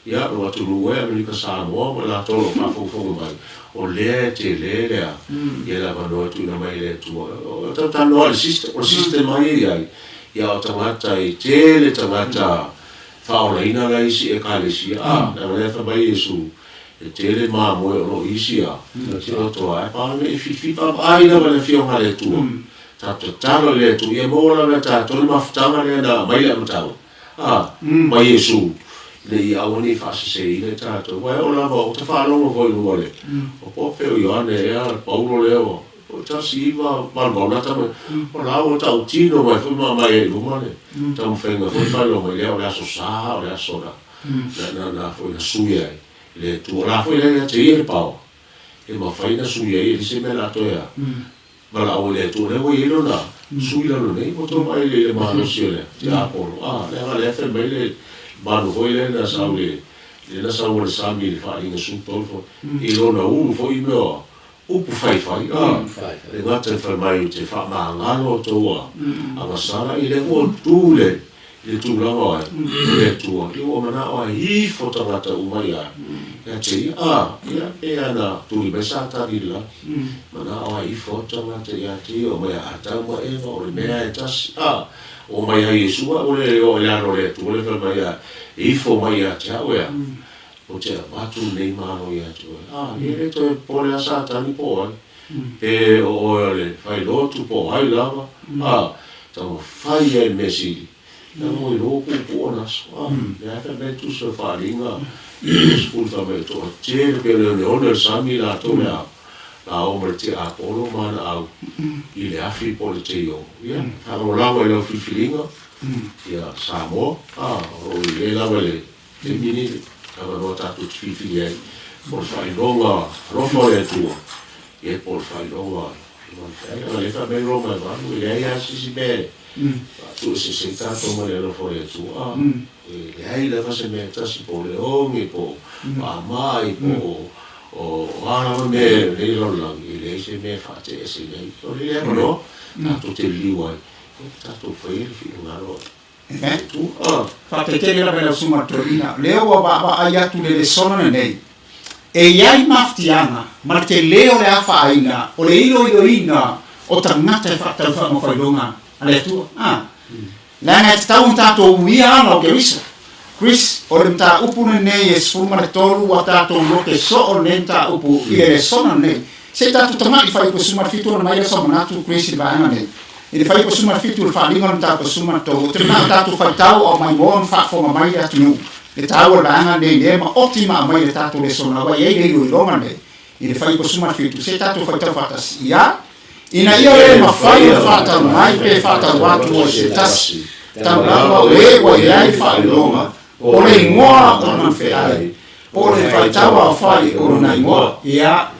ia, lo atunuu e, Amerika Samoa ma latou o lo o faafogafoga mai, o lea e tele lea, ia le avanoa e tuuina mai e le Atua. O tau talanoa i le system, o le system lava ia e i ai, ia o tagata e tele tagata faaolaina la isi Ekalesia, a, leaga o lea e fai mai Iesu, E tele mamoe o lo o isi a te oto ae pau le mea e filifili vaavaai lava i le Afioga a le Atua. Tatou tatalo i le Atua ia maua lava e tatou le mafutaga lea na aumai i le amataga a ma Iesu ina ia aua ne i faaseseina i tatou. Aua e oo lava ou te faalogo foi i luga o le o Pope o Ioane ea Paulo lea o 1988 lata mai o la ua tautino mai foi ma aumai ai i luma le taumafaiga foi faailoa mai lea o le Aso Sa o le aso na na na foi na sui ai le Atua. O la foi la ia te ia le paoa e mafai na sui ai e leai se mea la toe a valaau i le Atua. Lea ua i ai lona sui lalo nei ua toe vaai i le malosi o le tiapolo. A leaga lea fai mai le manu foi lea na sau le lea na sau o le sami i le faaaliga 13 foi i lona ulu foi mea o upu faifai a le gata i fai mai ou te faamagalo outou a agasala i lea ua tu le i le tulaga o ai o le Atua ia ua manao ae ifo tagata uma ia ia te ia a ia pe ana tuli mai Satani i le lagi manao ae ifo atu tagata ia te ia omai a Atamu ma Eva o le mea e tasi a omai a Iesu a ua le o i lalo o le Atua le fai mai a ifo mai ia te au ea Ou te avatu lenei Malo ia te oe. A, e le toe popole a Satani po o ai. Pe o oe o le failotu po o ai lava. A, taumafai ai i le mea sili. Leaga ua iloa ua puupuu ona aso. A, lea lava fai mai le tusi o le faaaliga 20 fai mai e toatele pei o le oneone o le sami latou le a la o ma le tiapolo ma ana au i le afi po o le teiogo. Ia, faalagolago i lau filifiliga ia Samoa. A, o lo o i ai lava le Taimi nei, avanoa tatou te filifili ai po o le faailoga alofa o le Atua, ia po o le faailoga i lona feai. Leaga o lea e fai mai Roma e valu, e leai lava se isi mea e faatueseese ai tatou mai le alofa o le Atua. E leai lava se mea e tasi po o le oge, po o faamai, po o a lava mea o lenei lalolagi, e leai se mea e faateeseina ai. O le avanoa tatou te liliu ai, ia tatou faia le finagalo o le. Amen. Faafetai tele lava i lau Susuga Toeaina, lea ua vaavaai atu i le lesona lenei, e i ai mafatiaga ma le tele o le afaina o le iloiloina o tagata e faatatau faamafailoga a le Atua. A, leaga e tatau ona tatou uia ala o Keriso. Chris, o le mataupu lenei e 13 ua tatou lote soo lenei mataupu i le lesona lenei. Se i tatou tamai fuaiupu 17 ona mai lea o sau manatu Chris i le vaega lenei. I le fuaiupu 17 i le faaaliga o le mataupu 13, ou te manao tatou faitau ao maimoa ma faafofoga mai le atunuu le taua o le vaega lenei lea maoti ma aumai i le tatou lesona ua i ai le iloiloga lenei i le fuaiupu 17. Se i tatou faitau faatasi ia ina ia le mafai ona faatau mai pe faatau atu ai se tasi talu lava o e ua i ai le faailoga o le igoa o lona feai po o le faitau aofai o lona igoa. Ia,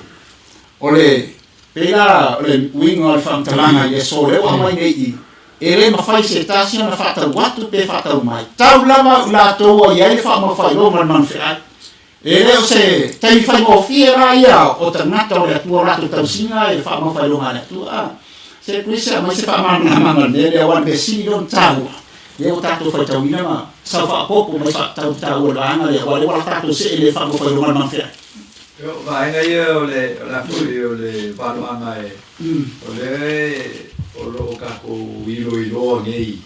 o le, pei la o le uiga o le faamatalaga i le aso lea ua aumai nei i, e le mafai se tasi ona faatau atu pe faatau mai, tau lava i latou ua i ai le faamaufailoa ma le manufeai. E le o se taimi faigofie la ia o tagata o le Atua o latou tausiga i le faamaufailoga a le Atua. A, se Chris, aumai se faamalamalamaga o le mea lea, aua o le mea sili lea ona taua, lea ua tatou faitauina ma sau faaopoopo mai faatatau taua i le vaega lea, aua o lea ua tatou see i le faamaufailoga a le manufeai. O vaega ia o le o le a foi o le valoaga e o lea o lo o tatou iloiloa nei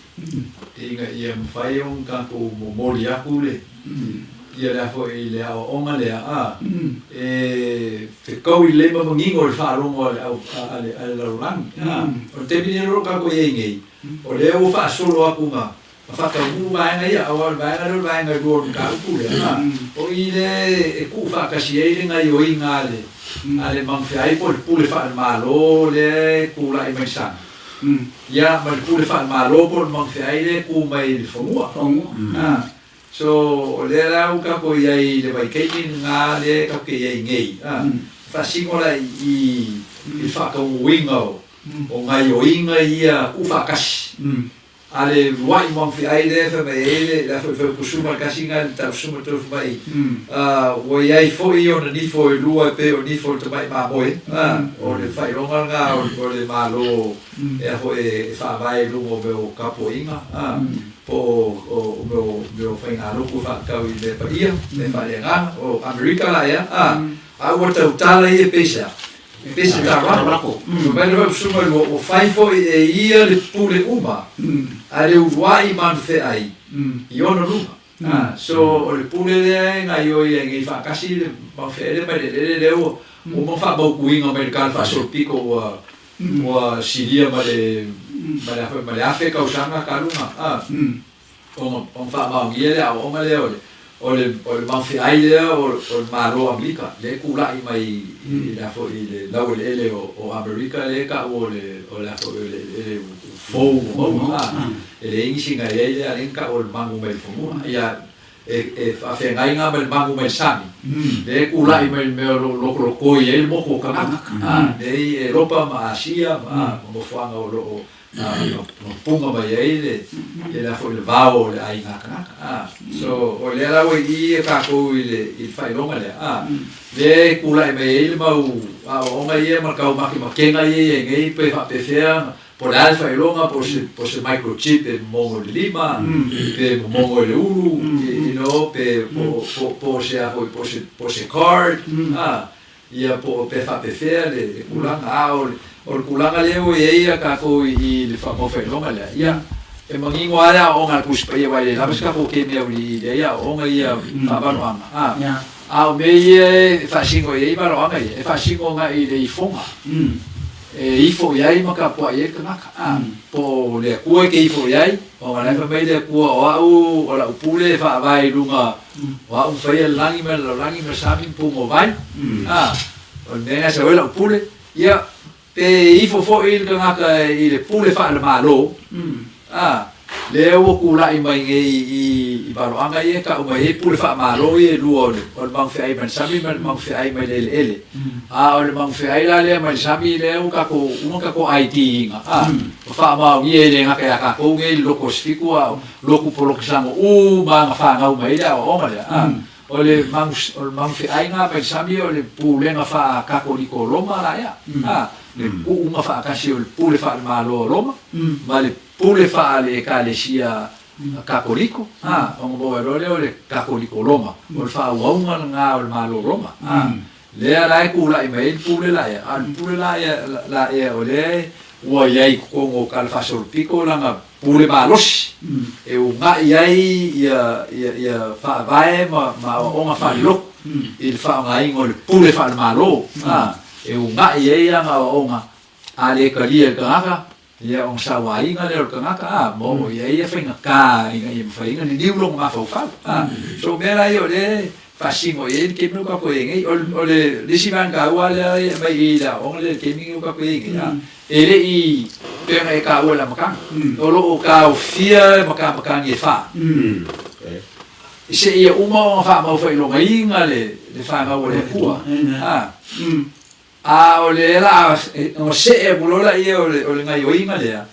ina ia mafai ona tatou momoli atu le ia le a foi le aoaoga lea a e fetaui lelei ma manino i le faalogo a le au a le a le lalolagi a o le taimi lenei o lo o tatou i ai nei o lea ua faasolo atu ma ma faataunuu vaega ia, aua o le vaega lea o le vaega e lua o le mataupu lea, a, o i lea e tuufaatasi ai le gaioiga a le, a le Magafeai po o le pule faale-Malo lea e tulai mai le sami, ia, ma le pule faale-Malo po o le Magafeai lea e tu mai i le fanua. A, so, o lea la ua tatou i ai i le vaitaimi lena lea tatou te i ai nei, a, faasino la i i le faataunuuina o, o gaioiga ia tuufaatasi. A le lua'i maumafe'ai lea e fai mai ai le le a foi kusuma le tasi na le tausuma tolu fai mai ua i ai foi ona nifo e lua e pei o nifo o le tama'i mamoe o le faailoga lena o le Malo e a foi e faavae i luga o mea o tapuaiga po o mea o mea o faigalotu e faatatau i mea paia mea faaleagaga o Amerika la ea a ua tautala ia peiseai Pei se tarako. Fai mai le Faipusuma i lua, ua fai foi e ia le pule uma a le uluai manufeai i ona luga. So, o le pule lea e gaioi ai nei faatasi le manufeai lea mai le eleele lea ua uma ona faamautuina mai le tala faasolopito ua ua silia ma le ma le ma le 1000 tausaga talu ona Ona faamaonia le aoaoga lea o le o le o le maofeai lea o o le Malo o Amerika lea e tulai mai i le a foi i le laueleele o o Amerika lea e taua o le o le a foi o le eleele fou ua maua a e leai nisi na i ai lea lea na taua o le magu mai le fanua ia e e faafeagai na ma le magu mai le sami lea e tulai mai le mea o lo o lokolokoi ai le motu o kanaka a lea i Eropa ma Asia ma nofoaga o lo o na punga mai ai le le a foi le vao o le aiga kanaka a so o lea la ua i i tatou i le i le faailoga lea a lea e tulai mai ai le mau aoaoga ia ma le taumakemakega ia i ai nei pe faapefea po o le a le faailoga po o se po o se microchip e momogo i le lima pe momogo i le ulu you know pe po po po o se a foi po o se po o se card a Ia po o pe faapefea le tulaga, a o le tulaga lea ua i ai a tatou i le faamaufailoga lea, ia, e manino lava le aoaoga a le Tusi Paia, aua e le lava se tatou kemi auiliili ai aoaoga ia faavaloaga, a, a o mea ia e faasino i ai valoaga ia, e faasino agai i le ifoga, e ifo i ai ma tapuai ai le tagata, a, po o le Atua e te ifo i ai, ona o la e fai mai le Atua, o au, o lau pule e faavae i luga O au na faia le lagi ma le lalolagi ma le sami ma puga o vai, a, o le mea lena e sau ai lau pule, ia, pe ifo foi le tagata i le pule faale-Malo, a, lea ua tulai mai nei i valoaga ia e tau mai ai pule faa-Malo ia e lua o le, o le magafeai mai le sami ma le magafeai mai le eleele. A o le magafeai la lea mai le sami lea ua tatou, uma tatou ID ina, a, ma faamaonia e le gata ia tatou nei i le Loto o Sifitu a o lotu polokesano uma na fanau mai ai le aoaoga lea, a, o le o le magafeaiga mai le sami o le pulega faa-Katoliko o Roma la ea, a, le kuuga faatasi o le pule faale-Malo o Roma ma le pule faale-Ekalesia. Kakoliko, a, ona maua ai loa lea o le Kakoliko Roma, o le faaauauga lena o le Malo Roma, a. Lea la e kulaʻi mai ai le pule laʻea, a o le pule laʻea o lea ua i ai i totonu o Tala Faasolopito lana pule malosi e unaʻi ai ia faavae ma aoaoga faalelotu i le faaaogaina o le pule faale-Malo, a, e unaʻi ai ana aoaoga a le talia e le tagata, Ia, ona sauaina lea o le tagata, a, ma oo i ai ia faigata ina ia mafai ai ona liliu lona mafaufau, a. So, o mea la ia o lea e faasino i ai le taimi lea ua tatou i ai nei. O le isi vaega taua lea e aumai i le aoaoga lea i le taimi lenei ua tatou i ai nei, a, e le i pei ona e taua i le amataga, o lo o taofia matamatagi e fa, seia uma ona faamaufailogaiina le fanau a le Atua, a. A o le la ona see atu loa laia o le gaioiga lea,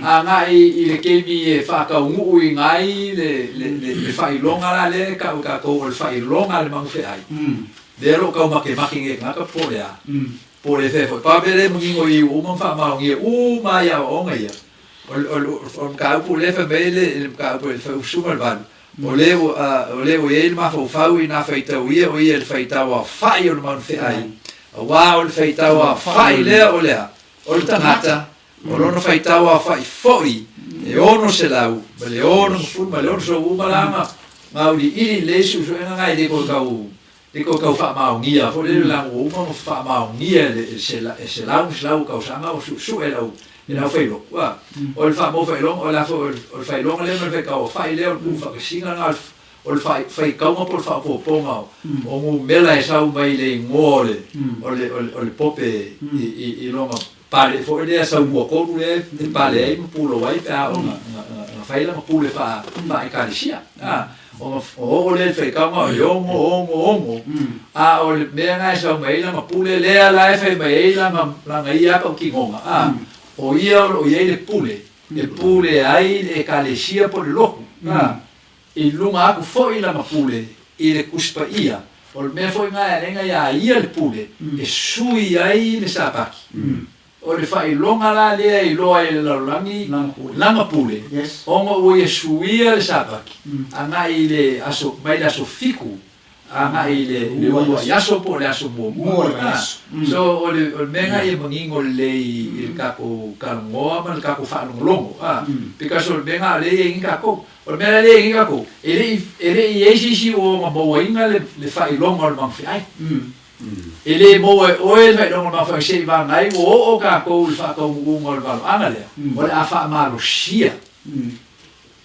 agai i le taimi e faataunuuina ai le faailoga la lea e tau e tatou o le faailoga a le manufeai, lea o lo o taumatemate nei e tagata po o le a, po o le fea foi. Pau mea lea e manino i ua uma ona faamaonia uma lava i aoaoga ia, o le mataupu lea e fai mai ai le mataupu e fai usu ma le valu, o lea ua i ai le mafaufau i nā faitau ia o ia i le faitau aofai o le manufeai, aua o le faitau aofai lea o le a? O le tagata, o lona faitau aofai foi e 666, ua uma la ona gauliili lelei suesuega na e le toe tau le toe tau faamaonia foi lele leaga ua uma ona faamaonia e selau ma selau o tausaga o suesue e le aufailotu a. O le faamaufailoga o le a foi o le failoga lea ma le faitauaofai lea o le tuufaatasiga lena o le faitauga po o le faaopoopoga o numera e sau mai le igoa o le pope i lona pale foi lea saumua tonu lea e pale ai ma pulou ai pe a oo ina fai lana pule faa-Ekalesia. Ona oo lea i le faitauga o le ono, ono, ono, a o le mea lena e sau mai ai lana pule lea la e fai mai ai lana ia tautinoga, o ia o lo o i ai le pule e pule ai le Ekalesia po o le lotu, i luga atu foi lana pule i le Tusi Paia, o le mea foi lena e ala ai ona iā ia le pule e sui ai le Sapati. O le faailoga la lea e iloa ai e le lalolagi lana pule, ona ua ia suia le Sapati agai i le aso, mai le aso fitu agai i le uluai aso po o le aso muamua. So o le mea lena ia manino lelei i le tatou talanoa ma le tatou faalogologo, because o le mea lena o lea e i ai nei tatou. O le mea la lea e i ai nei tatou, e le i i ai se isi ua ona mauaina le faailoga o le magafeai. E le maua e oe le faailoga o le magafeai se i vagana ai ua oo tatou i le faataunuuga o le valoaga lea, o le a faamalosia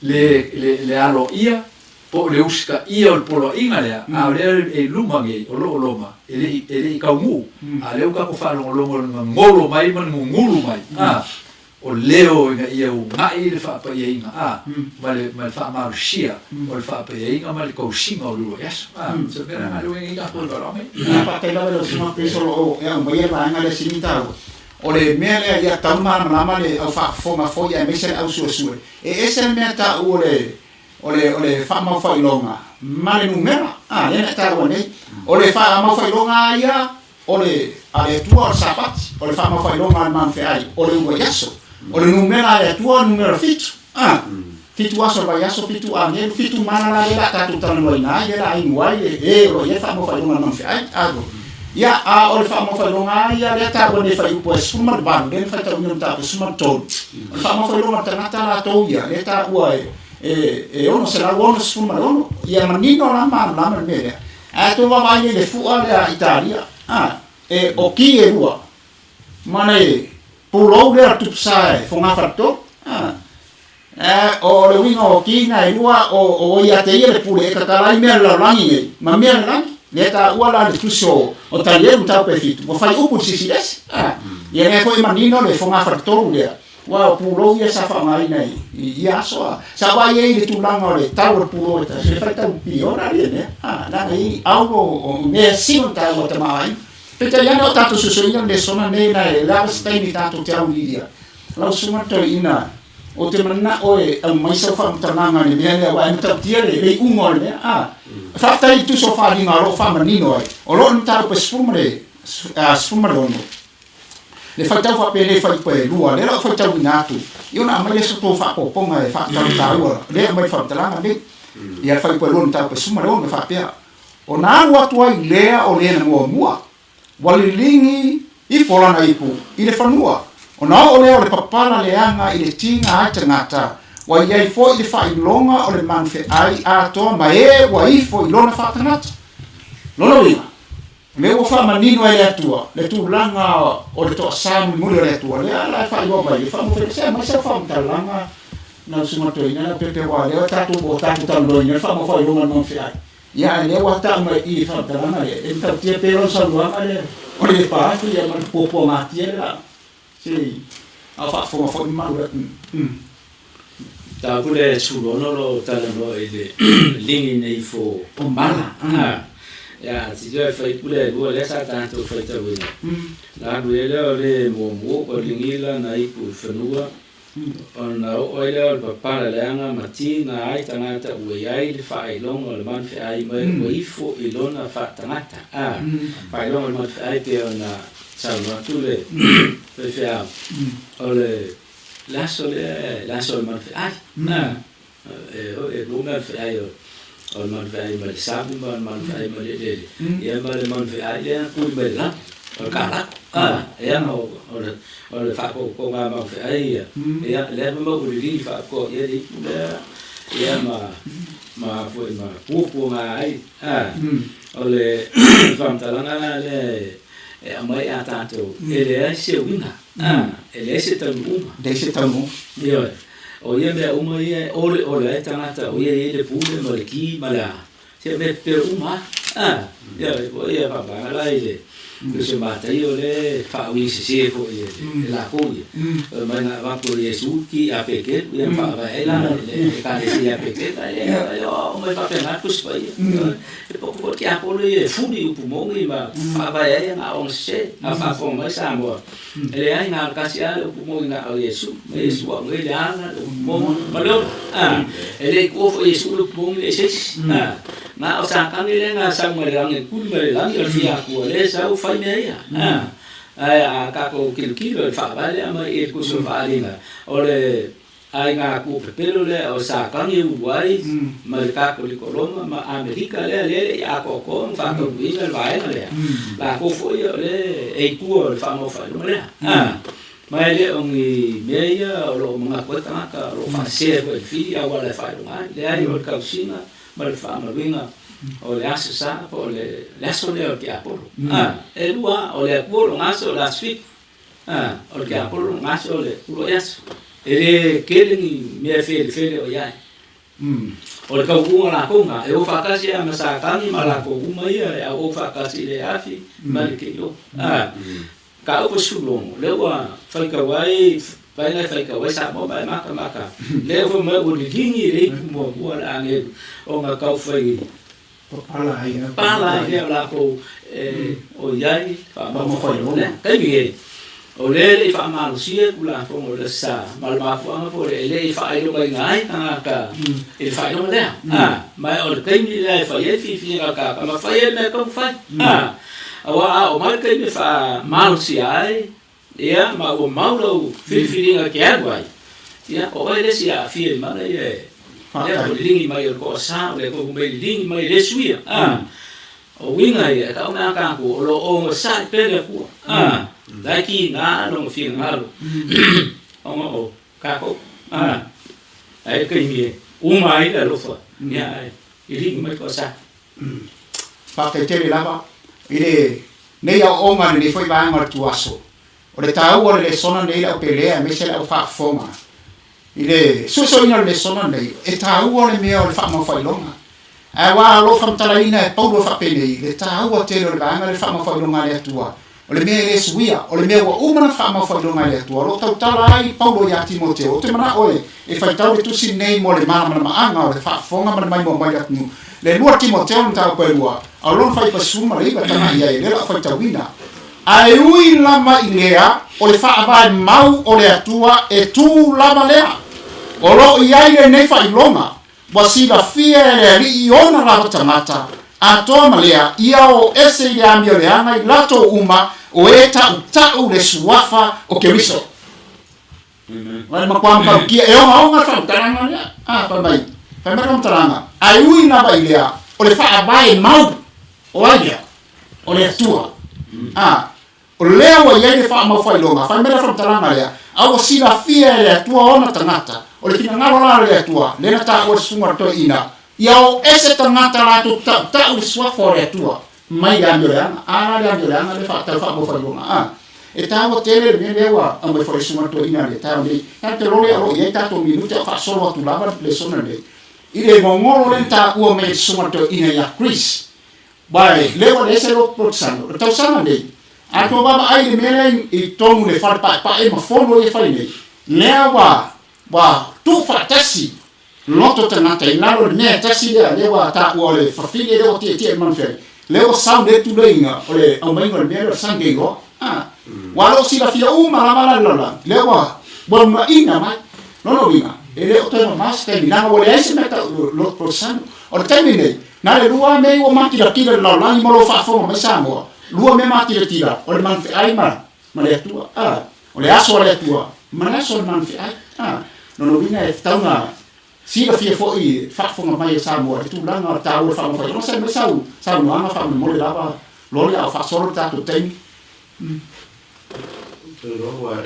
le aloaia po o le usitaia o le poloaiga lea, a o lea e i luma nei, o lo o loma, e le i taunuu, a o lea ua tatou faalogologo i le gagolo mai ma le gugulu mai, a, o leo ina ia unaʻi le faapaiaina, a, ma le, ma le faamalosia o le faapaiaina ma le tausiga o le uluai aso, a. So, o le mea lena lea ua i ai nei tatou i le valoaga ia. Ia, faafetai lava i lau Susuga Chris o lo o e aumaia le vaega lea sili taua. O le mea lea ia tatau ona malamalama le au faafofoga foi aemaise le au suesue, e ese le mea taua o le o le o le faamaufailoga ma le numera, a, lea na e taua nei. O le faamaufailoga lava ia o le a le Atua o le Sapati, o le faamaufailoga a le manufeai o le uluai aso, o le numera a le Atua o le numera fitu, a, fitu aso o le vaiaso, fitu agelu, fitu mana la lea o le a tatou talanoaina ai, lea o le a inu ai le e o lo o i ai le faamaufailoga a le manufeai, a. Ia, a o le faamaufailoga lava ia lea e taua nei e fuaiupu e 18, lea na faitauina i le mataupu 13, o le faamaufailoga a le tagata latou ia, lea e taua e 666, ia manino la ma malamalama le mea lea. Ae tou vaavaai nei i le fua lea a Italia, a, e o ki e lua, ma le pulou lea o le tupusa e fogafaletolu, a. O le uiga o ki na e lua, o ia te ia le pule e tatala ai mea o le lalolagi nei, ma mea o le lagi. Lea e taua la le tusi o Tanielu mataupu e fitu, ua fai upu i le Silisili Ese. Ia lea foi e manino le fogafaletolu lea, aua o pulou ia sa faaaogaina i ia aso. Sa vaai ai i le tulaga o le tau o le pulou e tasi, e faitau piliona alii e mea, leaga e i ai auro o mea sili ona taua i tamaoaiga. Peitai ane o tatou suesueina le lesona nei, na e leaga se taimi tatou te auiliilia. Lau Susuga Toeaina, Ou te manao e aumai sau faamatalaga i le mea lea, aua e matautia le iuga o le mea. A, faafetai i le tusi o faaaliga o lo o faamanino ai, o lo o le mataupu e 16. Le faitau faapenei fuaiupu e lua, lea la ou faitauina atu, ia ona aumai lea o se tou faaopoopoga e faatatau taua lea e aumai i le faamatalaga lenei. Ia le fuaiupu e lua o le mataupu e 16 e faapea, Ona alu atu ai lea o le na muamua, ua liligi ifo lana ipu i le fanua, ona oo lea o le papala leaga i le tiga ai tagata, ua i ai foi le faailoga o le manufeai atoa ma e ua ifo i lona faatagata. Lona uiga, o lea ua faamanino e le Atua le tulaga o le toasa mulimuli o le Atua, lea la e faailoa mai, e faamofelese se aumai sau faamatalaga lau Susuga Toeaina Leaupepe aua o lea tatou ua tatou talanoaina le faamafailonga o le manufeai. Ia ae lea ua tau mai i i le faamatalaga lea, e matautia pea lau saunoaga lea o le lepa atu ia ma le puapuagatia le la se i a o faafofoga foi le mamalu o le atunuu. Mataupu lea e 16 lo o talanoa i le ligi nei fo o mala. Ia, tilotilo e fuaiupu lea e lua lea sa tatou faitauina. Na alu ai lea o le muamua ua ligi lana ipu i le fanua Ona oo ai lea o le papala leaga ma tiga ai tagata ua i ai le faailoga o le manufeai mai ua ifo i lona faatagata. A, faailoga o le manufeai pei ona saunoa atu le faifeau, o le le aso lea, le aso o le manufeai. A, e lua manufeai o o le manufeai mai le sami ma le manufeai mai le eleele, ia ma le manufeai lea na tui mai le lagi, o le kalako. A, ia o le O le faapopoga maufeai ia, ia, lea foi ma uliligi faapitoa i ai le ipu lea, ia, ma, ma foi ma puapuaga ai, a. O le faamatalaga la lea e, e aumai ia tatou, e leai se uiga, a, e leai se taunuuga. Leai se taunuuga. Ioe. O ia mea uma ia e oleole ai tagata, o ia e i ai le pule ma le ki ma le a, Se mea pepelo uma a. Ioe, ua ia faapena la i le se Mataio lea e faauigasese foi e lakou ia. Fai mai na avatu e Iesu ki a Peteru ia ma faavae ai la le ekalesia ia Peteru ae le o aumai faapena le Tusi Paia. E poto foi le tiapolo ia e fuli upu moni ma faavae ai ana aoga sese. A faafofoga mai Samoa, e leai na o le tasi lava le upu moni na o Iesu, ma Iesu ua aumai le ala, le upu moni ma le ola. E le i tuua foi e Iesu le upu moni lea i se isi. Na o Satani lea na sau mai le lagi, e tuli mai le lagi, o le fia Atua lea e sau fai mea ia. Ae a tatou tilotilo i le Faavae lea e aumai i le Tusi o le Faaaliga, o le aiga Atua pepelo lea o Satani e ulu ai mai le Katoliko Roma ma Amerika lea, lea e le i atoatoa ona faataunuuina le vaega lea, latou foi o lea e i tua o le faamaofailoga lea. Ma e le o ni mea ia o lo o manatu ai tagata o lo o faasese foi i le fili auala e faailoga ai. Leai, o le tausiga ma le faamamaluina o le Aso Sa po o le aso lea o le tiapolo. E lua, o le Atua lona aso o le aso fitu, o le tiapolo lona aso o le uluai aso. E le tele ni mea e felefele o i ai. O le tautuga latou na, e o faatasi lava ma Satani ma latou uma ia e auau faatasi i le afi ma le keio. Mataupu 16, lea ua faitau ai, vaega e faitau ai Samoa ma e matamata, lea foi mai ua liligi le ipu muamua a le agelu ona tau fai Pala ai pala ai lea o latou e o i ai faamaumauga. Taimi nei, o lea e le i faamalosia le Tulafono o le Aso Sa, ma le mafuaaga foi e le i faailogaina ai tagata i le faailoga lea. Ma o le taimi lea e fai ai filifiliga a tagata ma fai ai mea e tatau ona fai. Aua a oo mai le taimi e faamalosia ai, ia, ma ua mau lau filifiliga e te alu ai, ia, o oe le isi e aafia i mala ia e lea ua liligi mai o le toasa, o le tofu mai liligi mai e le suia. A, o uiga ia, e tau mea a tatou, o lo o ogasai pea le Atua. A, la e tiga lona finagalo, ona o tatou. A, ae le taimi e uma ai le alofa, ia, ae liligi mai le toasa. Faafetai tele lava i le nei aoaoga i lenei foi vaega o le tuaso. O le taua o le lesona nei le au pelea aemaise le au faafofoga i le suesueina o le lesona nei, e taua le mea o le faamaufailoga. Ae aua o lo o faamatalaina e Paulo faapenei le taua tele o le vaega lea o le faamaufailoga a le Atua, o le mea e le suia, o le mea ua uma ona faamaufailoga e le Atua. O lo o tautala ai Paulo iā Timoteo, Ou te manao e faitau le tusi lenei mo le malamalamaaga o le faafofoga ma le maimoa mai le atunuu. Le lua Timoteo le mataupu e lua, a o lona fuaiupu 19 taga i ai, lea o le a faitauina. Ae ui lava i lea, o le faavae mau o le Atua e tu lava lea. O lo o i ai lenei faailoga, Ua silafia e le Alii ona lava tagata, atoa ma lea, ia o ese i le amioleaga i latou uma, O e ta'uta'u le suafa o Keriso. Vai matua matautia e ogaoga le faamatalaga lea. A, fai mai, fai mai le faamatalaga, ae ui lava i lea, o le faavae mau o ai lea? O le Atua. A, o lea ua i ai le faamaufailoga, fai mai le faamatalaga lea, a ua silafia e le Atua ona tagata, o le finagalo la o le Atua, lea na taua e le Susuga o le Toeaina, ia o ese tagata latou ta'uta'u le suafa o le Atua mai le amioleaga. A la le amioleaga lea faatatau faamaufailoga, a. E taua tele le mea lea ua aumai foi e le Susuga o le Toeaina i le taeao nei. Tatou te lole o lo o i ai tatou minute a o faasolo atu lava le lesona lenei i le gogolo lea na taua mai e le Susuga o le Toeaina ia Chris. Aua lea ua leai se lotu sano. O le tausaga nei, a tou vaavaai i le mea lea i totonu i le fale paepae ma fono ia e fai nei, lea ua ua tuufaatasi loto tagata i lalo o le mea e tasi lea, lea ua taua o le fafine lea ua tietie i le manufele, lea ua sau le tuleiga o le aumaiga o le mea lea o le Sunday law. A, ua lo o silafia uma lava la le lalolagi, lea ua ua lunaina mai. Lona uiga, e le o toe mamao se taimi, leaga ua leai se mea tau loto sano. O le taimi lenei, Na le lua mea ua matilatila i le lalolagi ma lo faafofoga mai Samoa, lua mea matilatila, o le manufeai ma, ma le Atua. A, o le aso a le Atua ma le aso o le manufeai. A, lona uiga e tatau ona silafia foi faafofoga mai e Samoa i le tulaga o le taua o le faamafai. Ona sai mai sau saunoaga faamolemole lava loli a o faasolo le tatou taimi. Ou te iloa ua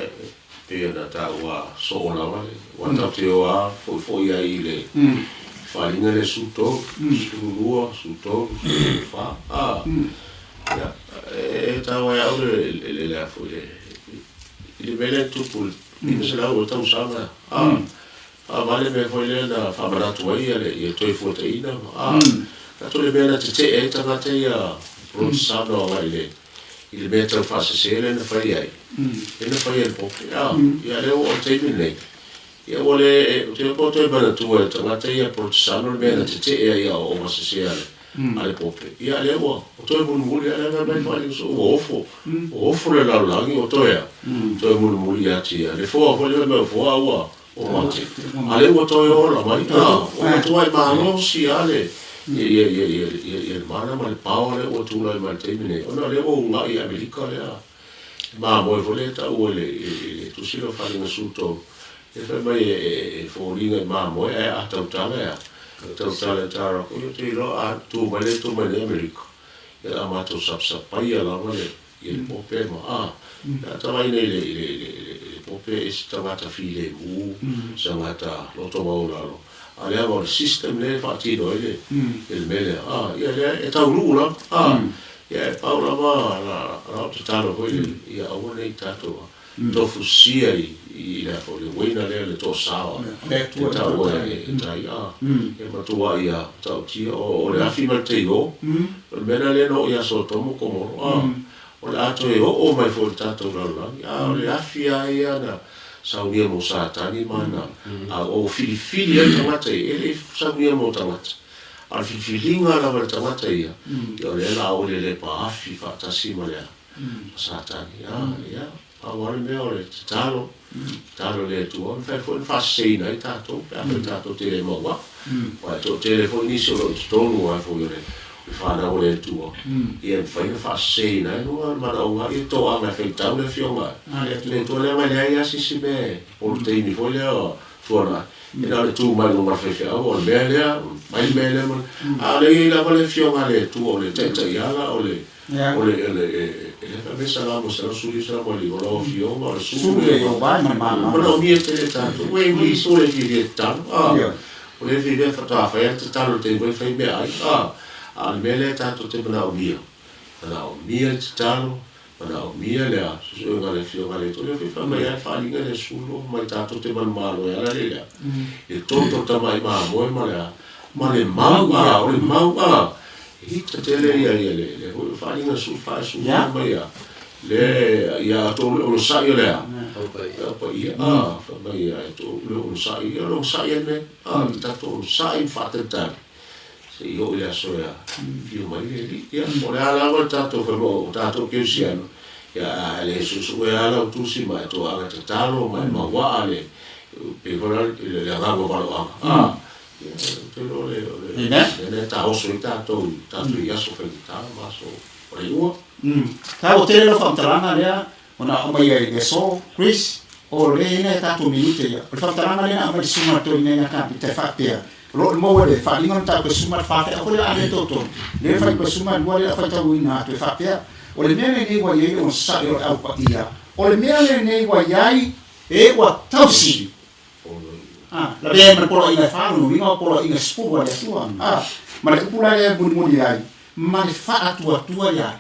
pei ona taua soo lava le ua tatou te o lava foifoi ai i le faaaliga lea 13, 12, 13, 14, a, ia, e taua ia au le le a foi le i le mea lea e tupu i le 500 tausaga, a, faavale mea foi lea na faamanatu ai le Toefuataiga, a, tatou le mea na tetee ai tagata ia Protestant agai i le i le mea tau faasese lea na fai ai, lea na fai e le Pope, a, ia lea ua oo i le taimi lenei, ia ua le, ou te iloa po o toe manatua e tagata ia Polotesano le mea na tetee ai i aoaoga sese a le, a le Pope, ia lea ua toe mulimuli lava, lea na fai mai ua ofo, ua ofo le lalolagi ua toe a, toe mulimuli ia te ia. Le foa foi lea fai mai o foa ua, ua mate, a lea ua toe ola mai, a, ua matuai malosi lava le, ia, ia, ia, ia, ia, ia le mana ma le power lea ua tulai mai i le taimi nei, ona o lea ua uunai i Amerika lea mamoe foi lea e taua i le, i le tusi lea o Faaaliga 13, lea fai mai e, e, e foliga i mamoe ae a tautala e a, tautala e tara ko, ia te iloa a tu mai le tu mai nei Amerika, ia a matou sapsapaia lava le, i le pope ma a ia tala nei le le le le pope e se tagata filemu se tagata loto maualalo a lea o le system lea e faatino ai le le mea lea a ia lea e taunuu lava a ia e pau lava la la o tatalo foi le ia aua nei tatou tofusia i i le foi le uiga lea le toasaoa e taua e tai a e matua ia tautia o le afi ma le teio o le mea lea na oo ia Sotomo Komoro a o le a toe oo mai foi i le tatou lalolagi a o le afi a ia na saunia mo Satani ma na a o filifili ai tagata ia e le saunia mo tagata a o le filifiliga lava le tagata ia ia o lea la o le le paafi faatasi ma le ma Satani. A, ia, pau lava le mea o le tatalo, tatalo i le Atua, mafai foi ona faaseseina ai tatou pe afai tatou te le maua. Aua e toatele foi nisi o lo o i totonu lava foi o le fanau a le Atua, ia e mafai ona faaseseina ai luga o le manaoga, ia toaga e faitau le Afioga i le Atua, leaga e leai lava se isi mea e polo taimi foi lea o tuanai, e na o le tu mai luga o le faifeau, o le mea lea, fai le mea lea, a o lea e i ai lava le Afioga a le Atua o le taitaiala, o le O le, o le, e le fai mai Salamo 195, o lau Afioga, o le Su le Ieova e manaomia. Manaomia tele e tatou. Ua i so le fiafia tatalo, a. O le fiafia faatoa fai lava le tatalo i le taimi foi e fai meaai, a. A o le mea lea tatou te manaomia, manaomia le tatalo, manaomia le a, suesuega a le Afioga a le Atua. O lea foi e fai mai lava le faaaliga lea 12, mai tatou te manumalo e ala le a, le toto tamai mamoe ma le a, ma le mau, a, o le mau, a. Hita tele ia ia le le foi faaaliga 14 14 mai ia le ia to le onosai o le a au paia a fai mai ia e to le onosai ia le onosai e me a le tatou onosai ma faatalitali se i oo i le aso e afio mai le Alii ia o le a lava le tatou fai mai o tatou kerisiano ia a le suesue lava lau tusi ma e toaga tatalo ma e mauaa le pei foi la le agaga o valoaga a. Amen. Taua tele lau faamatalaga lea ona aumai ai le aso Chris, o lea e i ai nai a tatou minute ia. O le faamatalaga lea na aumai le susuga a le toeaina ia Kapita e faapea, o lo o maua i le faaaliga o le mataupu e 14, aua foi le a le totonu, lea e fuaiupu e 12 lea o le a faitauina atu e faapea, O le mea lenei ua i ai le onosai o le Au Paia, o le mea lenei ua i ai e ua tausi. A, lavea ai ma le poloaiga e fa, lona uiga o poloaiga e 10 a le Atua. A, ma le upu la lea e mulimuli ai, ma le faatuatua ia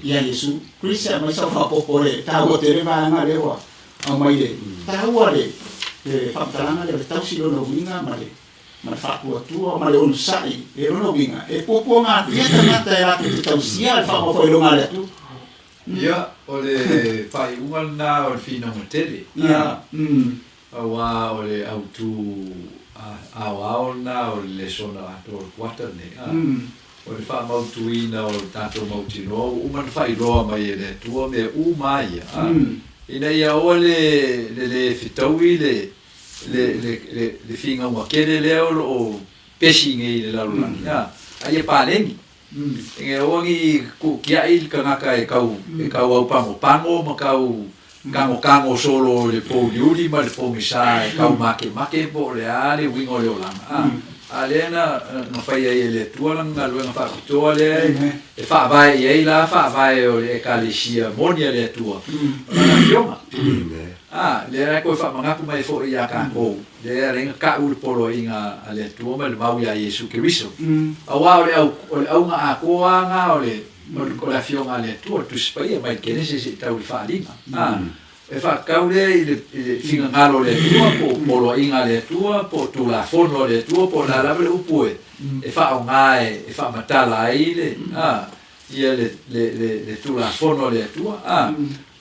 ia Iesu Keriso. Aumai sau faaopoopo le taua tele vaega lea ua aumai le taua le le faamatalaga lea o le tausi lona uiga ma le ma le faatuatua ma le onosai e lona uiga e puapuagatia tagata e latou te tausia le faamaofoiloga a le Atua. Ia, o le faaiuga lena o le finauga tele. Ia, Aua o le autu aoao lena o le lesona atoa o le kuata lenei, a. O le faamautuina o le tatou mautinoa ua uma ona faailoa mai e le Atua mea uma a ia, a. Ina ia aua le le le fetaui le le le le le finauga tele lea o lo o pesi nei i le lalolagi, a, a ia paleni. Ina ia aua ne i tuutiai le tagata e tau e tau aupagopago ma tau tagotago solo i le pouliuli ma le pogisa e tau makemake po o le a le uiga o le olaga. A, a lea na na fai ai e le Atua lana galuega faapitoa lea e faavae i ai la faavae o le Ekalesia moni a le Atua, o Lana Afioga. A, lea la e toe faamanatu mai foi ia tatou. Lea e ala ai ona tau le poloaiga a le Atua ma le mau iā Iesu Keriso. Aua o le au, o le auga atoa lava na o le, o le Afioga a le Atua, le Tusi Paia, mai le Kenese seia tau i le Faaaliga. A, e faatatau lea i le, i le finagalo o le Atua, po o poloaiga a le Atua, po o Tulafono a le Atua, po o le a lava le upu e, e faaaoga e, e faamatala ai le, a, ia le, le, le, le Tulafono a le Atua. A,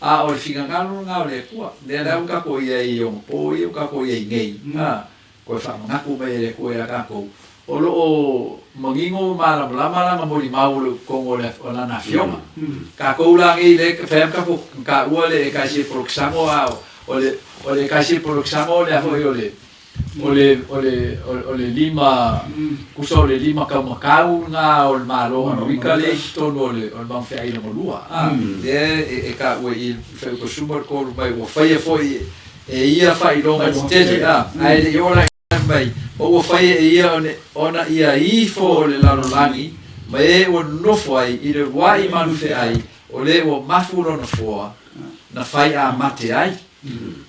a o le finagalo lena o le Atua, lea la ua tatou i ai i onapo ia ua tatou i ai nei, a, toe faamanatu mai e le Atua ia tatou, o lo o manino ma malamalama lana molimau o lo o i totonu o le, o lana Afioga. Tatou la nei lea e fai lava ma tatou taua le Ekalesia Polokesano, a o le, o le Ekalesia Polokesano o le a foi o le, O le, o le, o le lima, tusa o le lima taumatau lena o le Malo o Amerika lea i totonu o le, o le Mount Fea'i lona lua, a, lea e, e taua i i le Fuaiupu 13 mai ua faia foi e ia faailoga tetele, a, ae le i oo la i mai, ma ua faia e ia ona, ona ia ifo o le lalolagi ma e ua nonofo ai i le uluai manu feai o le ua mafu lona foa na fai a mate ai.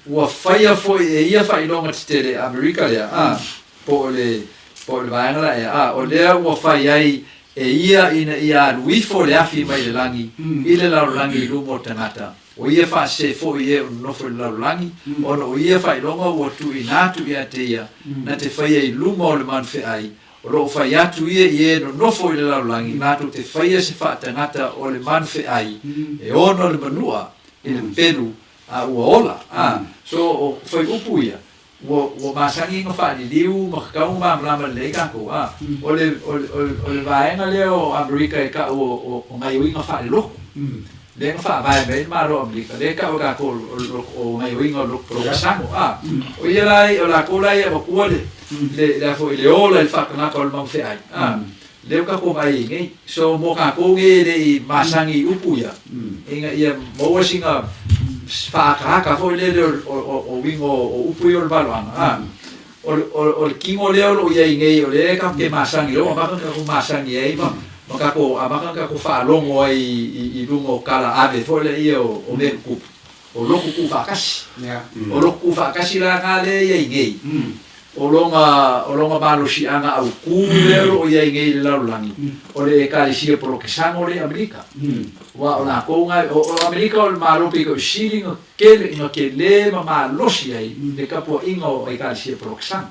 Ua faia foi e ia faailoga tetele Amerika lea, a, po o le, po o le vaega la ea, a, o lea ua fai ai e ia ina ia alu ifo le afi mai le lagi i le lalolagi i luma o tagata, o ia faasese foi e o nonofo i le lalolagi, ona o ia faailoga ua tuuina atu ia te ia, na te faia i luma o le manufeai, o lo o fai atu ia i e nonofo i le lalolagi, latou te faia se faatagata o le manufeai e ono le manua i le pelu a ua ola, a. So, o fuaiupu ia, ua, ua masani ona faaliliu ma tatau ona malamalama lelei tatou, a. O le, o le, o le vaega lea o Amerika e tau o, o, o gaioiga faalelotu, lea na faavae mai ai le Malo o Amerika, lea e tau e tatou o, o, o gaioiga o le lotu polokesano, a. O ia la, o latou la ia avatua le, le, le a foi, le ola i le faatagata o le maumafeai, a. Lea ua tatou vaai ai nei. So mo tatou nei e le i masani i upu ia, ina ia maua sina faaakaaka foi lele o uiga o upu ia o le valoaga, a. O le tino lea o lo o i ai nei o lea tatou te masani, lea ua amata ona tatou masani ai ma tatou amata ona tatou faalogo ai i luga o tala ave foi lea o mea tutupu, o lotu tuufaatasi. O lotu tuufaatasi la na lea e i ai nei, o lona, o lona malosiaga autū lea o lo o i ai nei i le lalolagi, o le Ekalesia Polokesano lea i Amerika. Aua o latou na, o, o Amerika o le Malo pito i sili ona tele, ona tele ma malosi ai le tapuaiga o Ekalesia Polokesano.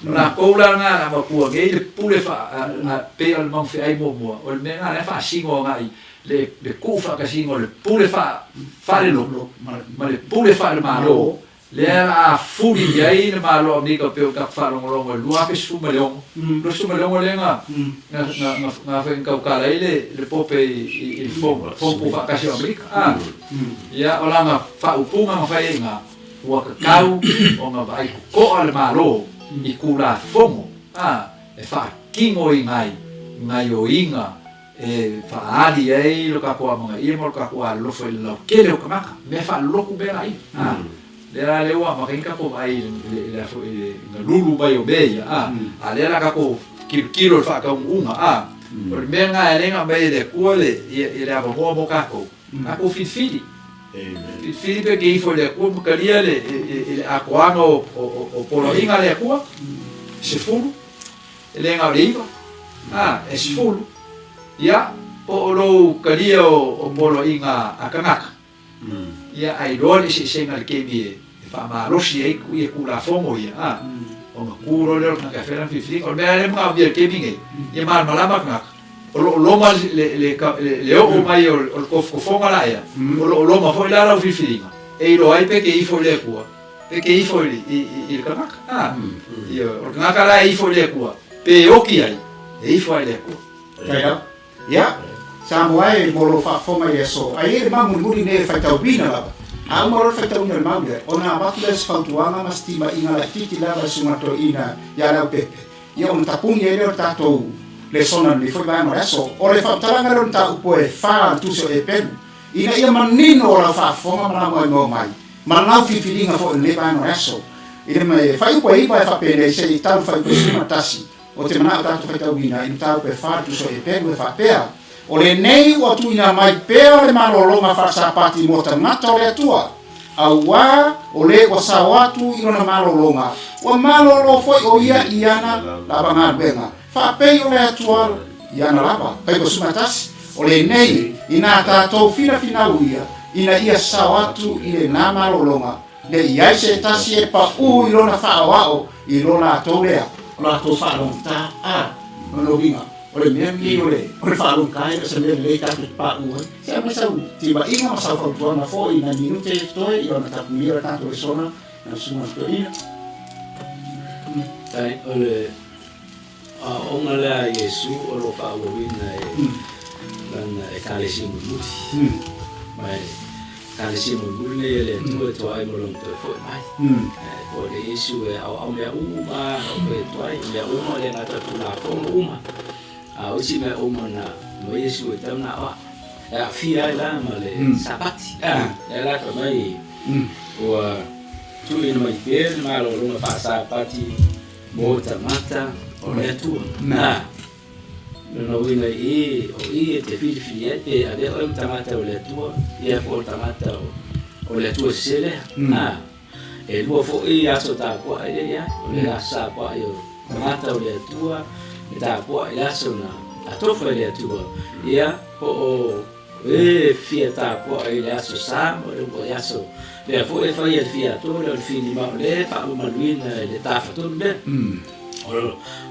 O latou la na e avatua nei le pule faa, a, a, pei o le maumafeai muamua, o le mea lena o lea e faasino agai le, le tuufaatasiga o le pule faa, faalelotu ma le pule faale-Malo. Lea la a fuli i ai le Malo o Amerika pei o tatou faalogologo i le 2016, 26 lea na na na na tautala ai le le Pope i le Fono Tuufaatasi o Amerika. A, ia o lana faaupuga na fai ai i ina, ua tatau ona vaai totoa le Malo i Tulafono a e faatinoina ai gaioiga. e faaali ai lo tatou amagaia ma lo tatou alolofa i le lautele o tagata, mea faalolotu mea la ia, a. Lea la lea ua amata ai ona tatou vaai i le a foi i le galulu mai o mea ia, a. A lea la tatou tilotilo i le faataunuuga, a. O le mea lena e ala ai ona aumai e le Atua le, ia, ia le avanoa mo tatou, tatou filifili. Filifili pe te ifo i le Atua ma talia le, i le atoaga o, o, o poloaiga a le Atua, 10, E le na o le 9, a, e 10, ia, po o lou talia o poloaiga a tagata, ia, a iloa le eseesega i le taimi e faamalosi ai ia Tulafono ia, a, ona tu loa lea o le tagata e fai lana filifiliga. O le mea lea e manaomia i le taimi nei, ia malamalama le tagata, o lo o loma le oo mai o le tofotofoga la ea, o lo o loma foi la lau filifiliga, e iloa ai pe te ifo i le Atua, pe te ifo i le tagata. A, ioe, o le tagata la e ifo i le Atua, pe oti ai, e ifo lava i le Atua. Taia. Ia, Samoa e, mo lou faafofoga i le aso, a i ai le mau mulimuli nei e faitauina lava, a uma loa le faitauina o le mau lea, ona avatu lea o se fautuaga ma se timaiga laitiiti lava i susuga toeaina ia Leaupepe, ia ona tapuni ai lea o le tatou lesona i lenei foi vaega o le aso. O le faamatalaga lea o le mataupu e fa o le Tusi o Epelu, ina ia manino o lau faafofoga ma lau maimoa mai, ma lau filifiliga foi o lenei vaega o le aso. I le faaiupu e 9 e faapenei se i tau le faaiupu e 11, Ou te manao tatou faitauina i mataupu e fa le Tusi o Epelu e faapea, O lenei ua tuuina mai pea le malologa faasapati mo tagata o le Atua, auā o le ua sao atu i lona malologa, ua malolo foi o ia i ana lava galuega, faapei o le Atua i ana lava. Faiva 11, O lenei, inā tatou finafinau ia, ina ia sao atu i lenā malologa, Ne i ai se tasi e paʻū i lona faaoao i lo latou lea, o latou faalogotā, a, lona uiga, o le mea lenei o le, o le faalogotā e le o se mea lelei tatou te paʻū ai. Se aumai sau timaiga ma sau fautuaga foi i nai minute e totoe i lona tapunia o le tatou lesona lau Susuga i le Toeaina. Faafetai. O le aoaoga lea a Iesu o lo o faaauauina e lana Ekalesia mulimuli. Ma e Ekalesia mulimuli nei e le Atua e toa ai ma lona toe foi mai. Po o le Iesu e aoao mea uma na ou fai atu ai, o mea uma le gata o Tulafono uma, a o isi mea uma na ma Iesu e tau na aoao. E aafia ai la ma le Sapati. Lea la fai mai ua tuuina mai pea le malologa faasapati Mo tagata o le Atua. Na. Lona uiga i, o i e te filifili ai pe avea oe ma tagata o le Atua, ia po o le tagata o, o le Atua sese lea. Na. E lua foi aso tapuai lea i ai, o le aso tapuai o tagata o le Atua, le tapuai i le aso na atofa e le Atua, ia po o E fia tapuai i le Aso Sa ma le uluai aso lea foi e fai e le fia atoa lea o le filima o lea e faamamaluina i le tafatolu lea.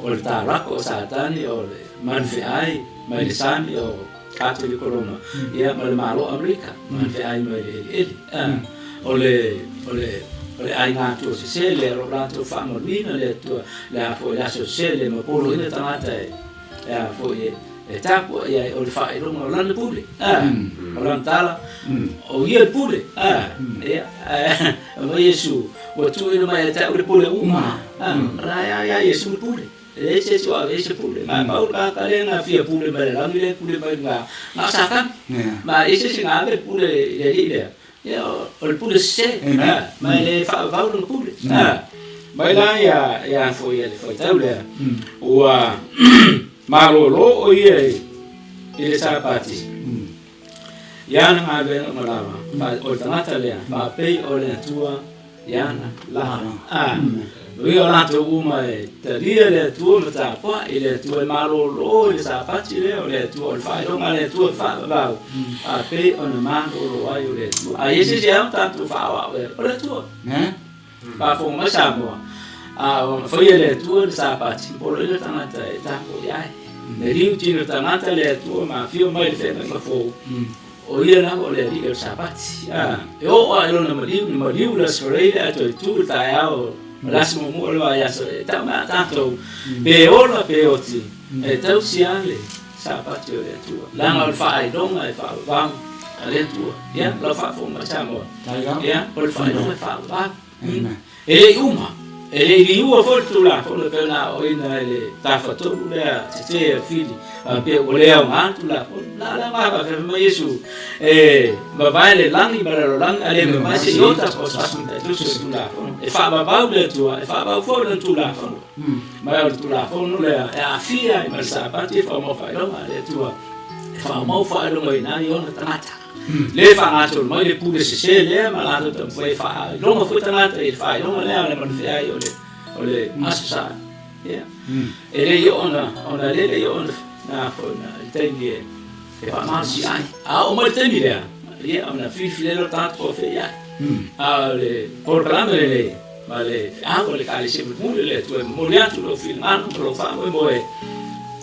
O le tarako o Satani, o le manufeai mai le sami o Katoliko Roma, ia ma le Malo o Amerika, manufeai mai le elieli. O le, o le, o le aiga atua sese lea o lo o latou faamamaluina le Atua, le a foi le aso sese lea ma poloina tagata e, e a foi e, E tapu i ai o le faailoga o lana pule, o lana tala, o ia le pule, ia, ma Iesu, ua tuuina mai ia te au le pule uma, la ia ia Iesu le pule, e leai se isi o ave i ai se pule, ma e pau le tagata lea na fia pule mai le lagi lea e pule mai luga, na o Satani, ma e leai se isi na ave le pule i le alii lea, ia o le pule sese, ma e le faavavau lona pule, mai la ia, ia foi le faitau lea, ua Malolo o ia i le Sapati, i ana galuega uma lava, o le tagata lea, faapei o le Atua i ana lava. A, o ia o latou uma e talia le Atua ma tapuai i le Atua, e malolo i le Sapati lea o le Atua, o le faailoga a le Atua e faavavau, faapei ona malolo ai o le Atua. A i ai se isi e ao tatou faaoao e o le Atua. Faafofoga mai Samoa, a o faia le Atua le Sapati, poloina tagata e tapo i ai. Le liu tino tagata le Atua ma afio mai le feagaiga fou, o ia lava o le Alii o le Sapati. A, e oo lava i lona maliu, le maliu le Aso Faraile ae toe tu le taeao o le aso muamua o le vaiaso e tau mai a tatou, pe ola pe oti, e tausi lava le Sapati o le Atua. Leaga o le faailoga e faavavau a le Atua. Ia, lau faafofoga mai Samoa. Ia, o le faailoga e faavavau. E le i uma. E le i liua foi le Tulafono e pei ona aoaoina e le Tafatolu lea tetē a Fili, faapea ua le aoga le Tulafono. Na o le aoga faapea, fai mai Iesu, E mavae le lagi ma le lalolagi, a le mavae se iota po o se aso mataitusi o le Tulafono. E faavavau le Atua, e faavavau foi Lana Tulafono. Ma o le Tulafono lea e aafia ai ma le Sapati e faamau faailoga a le Atua, e faamau faailogaina ai ona tagata. Le faagasolo mai le pule sese lea ma latou taumafai e faailoga foi tagata i le faailoga lea o le malofeai o le o le Aso Sa. Ia. E le i oo ona ona le le i oo ona na foi na le taimi e e faamalosi ai. A oo mai le taimi lea, ia ona filifili ai lea o le tagata po o fea i ai. A o le polokalame lenei ma le feau a le Ekalesia Mulimuli o le Atua e momoli atu lou finagalo ma lou faamoemoe,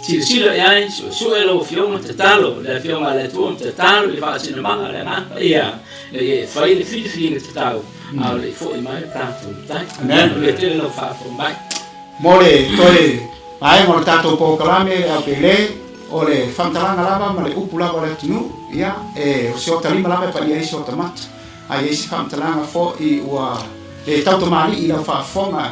silasila i ai, suesue lau Afioga, tatalo i le Afioga a le Atua ma tatalo i le faasinomaga a le Agaga Paia, ina ia e fai le filifiliga tatau, a o le i foi mai le tatou Matai. Amen. Manuia tele lau faafofoga mai. Mo le toe vaega o le tatou polokalame le aupele, o le faamatalaga lava ma le upu lava o le atunuu, ia, e, o si ota lima lava e paia ai si ota mata. A i ai se faamatalaga foi ua le tautamali'i i lau faafofoga,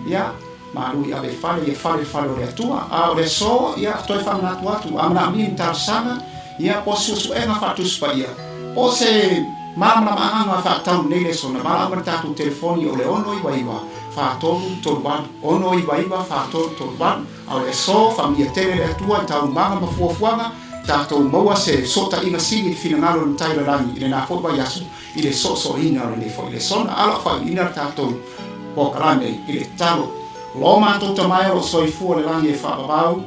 ia, malu i ave i fale, ia fale i le fale o le Atua. A o le aso, ia, toe faamanatu atu, a manaomia ni talosaga, ia, po o se suesuega faatusi paia, po o se malamalamaaga faatatau i lenei lesona, valaau mai i le tatou telefoni o le 699 4338, 699 4338. A o le aso, faamanuia tele le Atua i taualumaga ma fuafuaga, tatou maua se fesootaiga sili i le finagalo o le Matai o le Lagi i lena foi vaiaso i le soosooina o lenei foi lesona. A o lo o faaiuina le tatou polokalame i le tatalo. Lo matou Tama e o lo o soifua i le lagi e faavavau,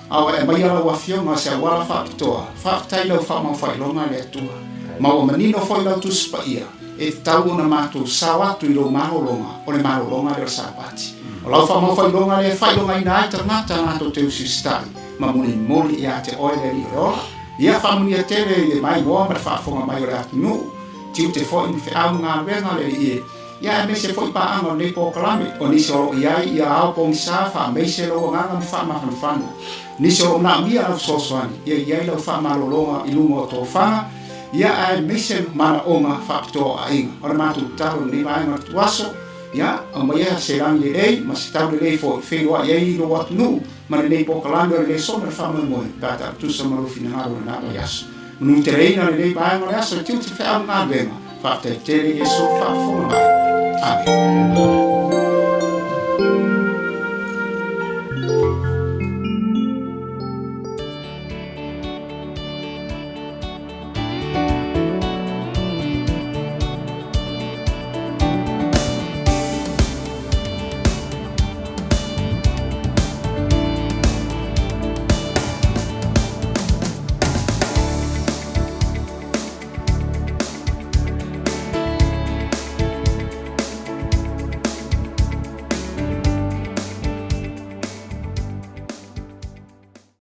a ua e aumaia lau Afioga se auala faapitoa, faafetai i lau faamaufailoga le Atua. Ma ua manino foi lau Tusi Paia, e tatau ona matou sao atu i lou malologa, o le malologa lea o le Sapati. O lau faamaufailoga lea e faailogaina ai tagata latou te usiusitai ma molimoli ia te oe le Alii o le ola. Ia faamanuia tele i le maimoa ma le faafofoga mai o le atunuu, tiute foi ma feau ma galuega a le Alii e, ia aemaise foi paaga o lenei polokalame, o nisi o lo o i ai ia ao pogisa faamaise lou agaga ma faamafanafana, nisi o lo o manaomia lau fesoasoani, ia i ai lau faamalologa i luga o tofaga, ia aemaise manaoga faapitoa o aiga. O le matou tatalo i lenei vaega o le tuaso, ia aumaia se lagi lelei ma se tau lelei foi, feiloai ai lou atunuu, Ma lenei polokalame o le lesona le faamoemoe pe a taputusa ma lou finagalo i lena vaiaso. Manuteleina lenei vaega o le aso e tiute feau ma galuega. Faafetai tele Iesu faafofoga mai. Amene.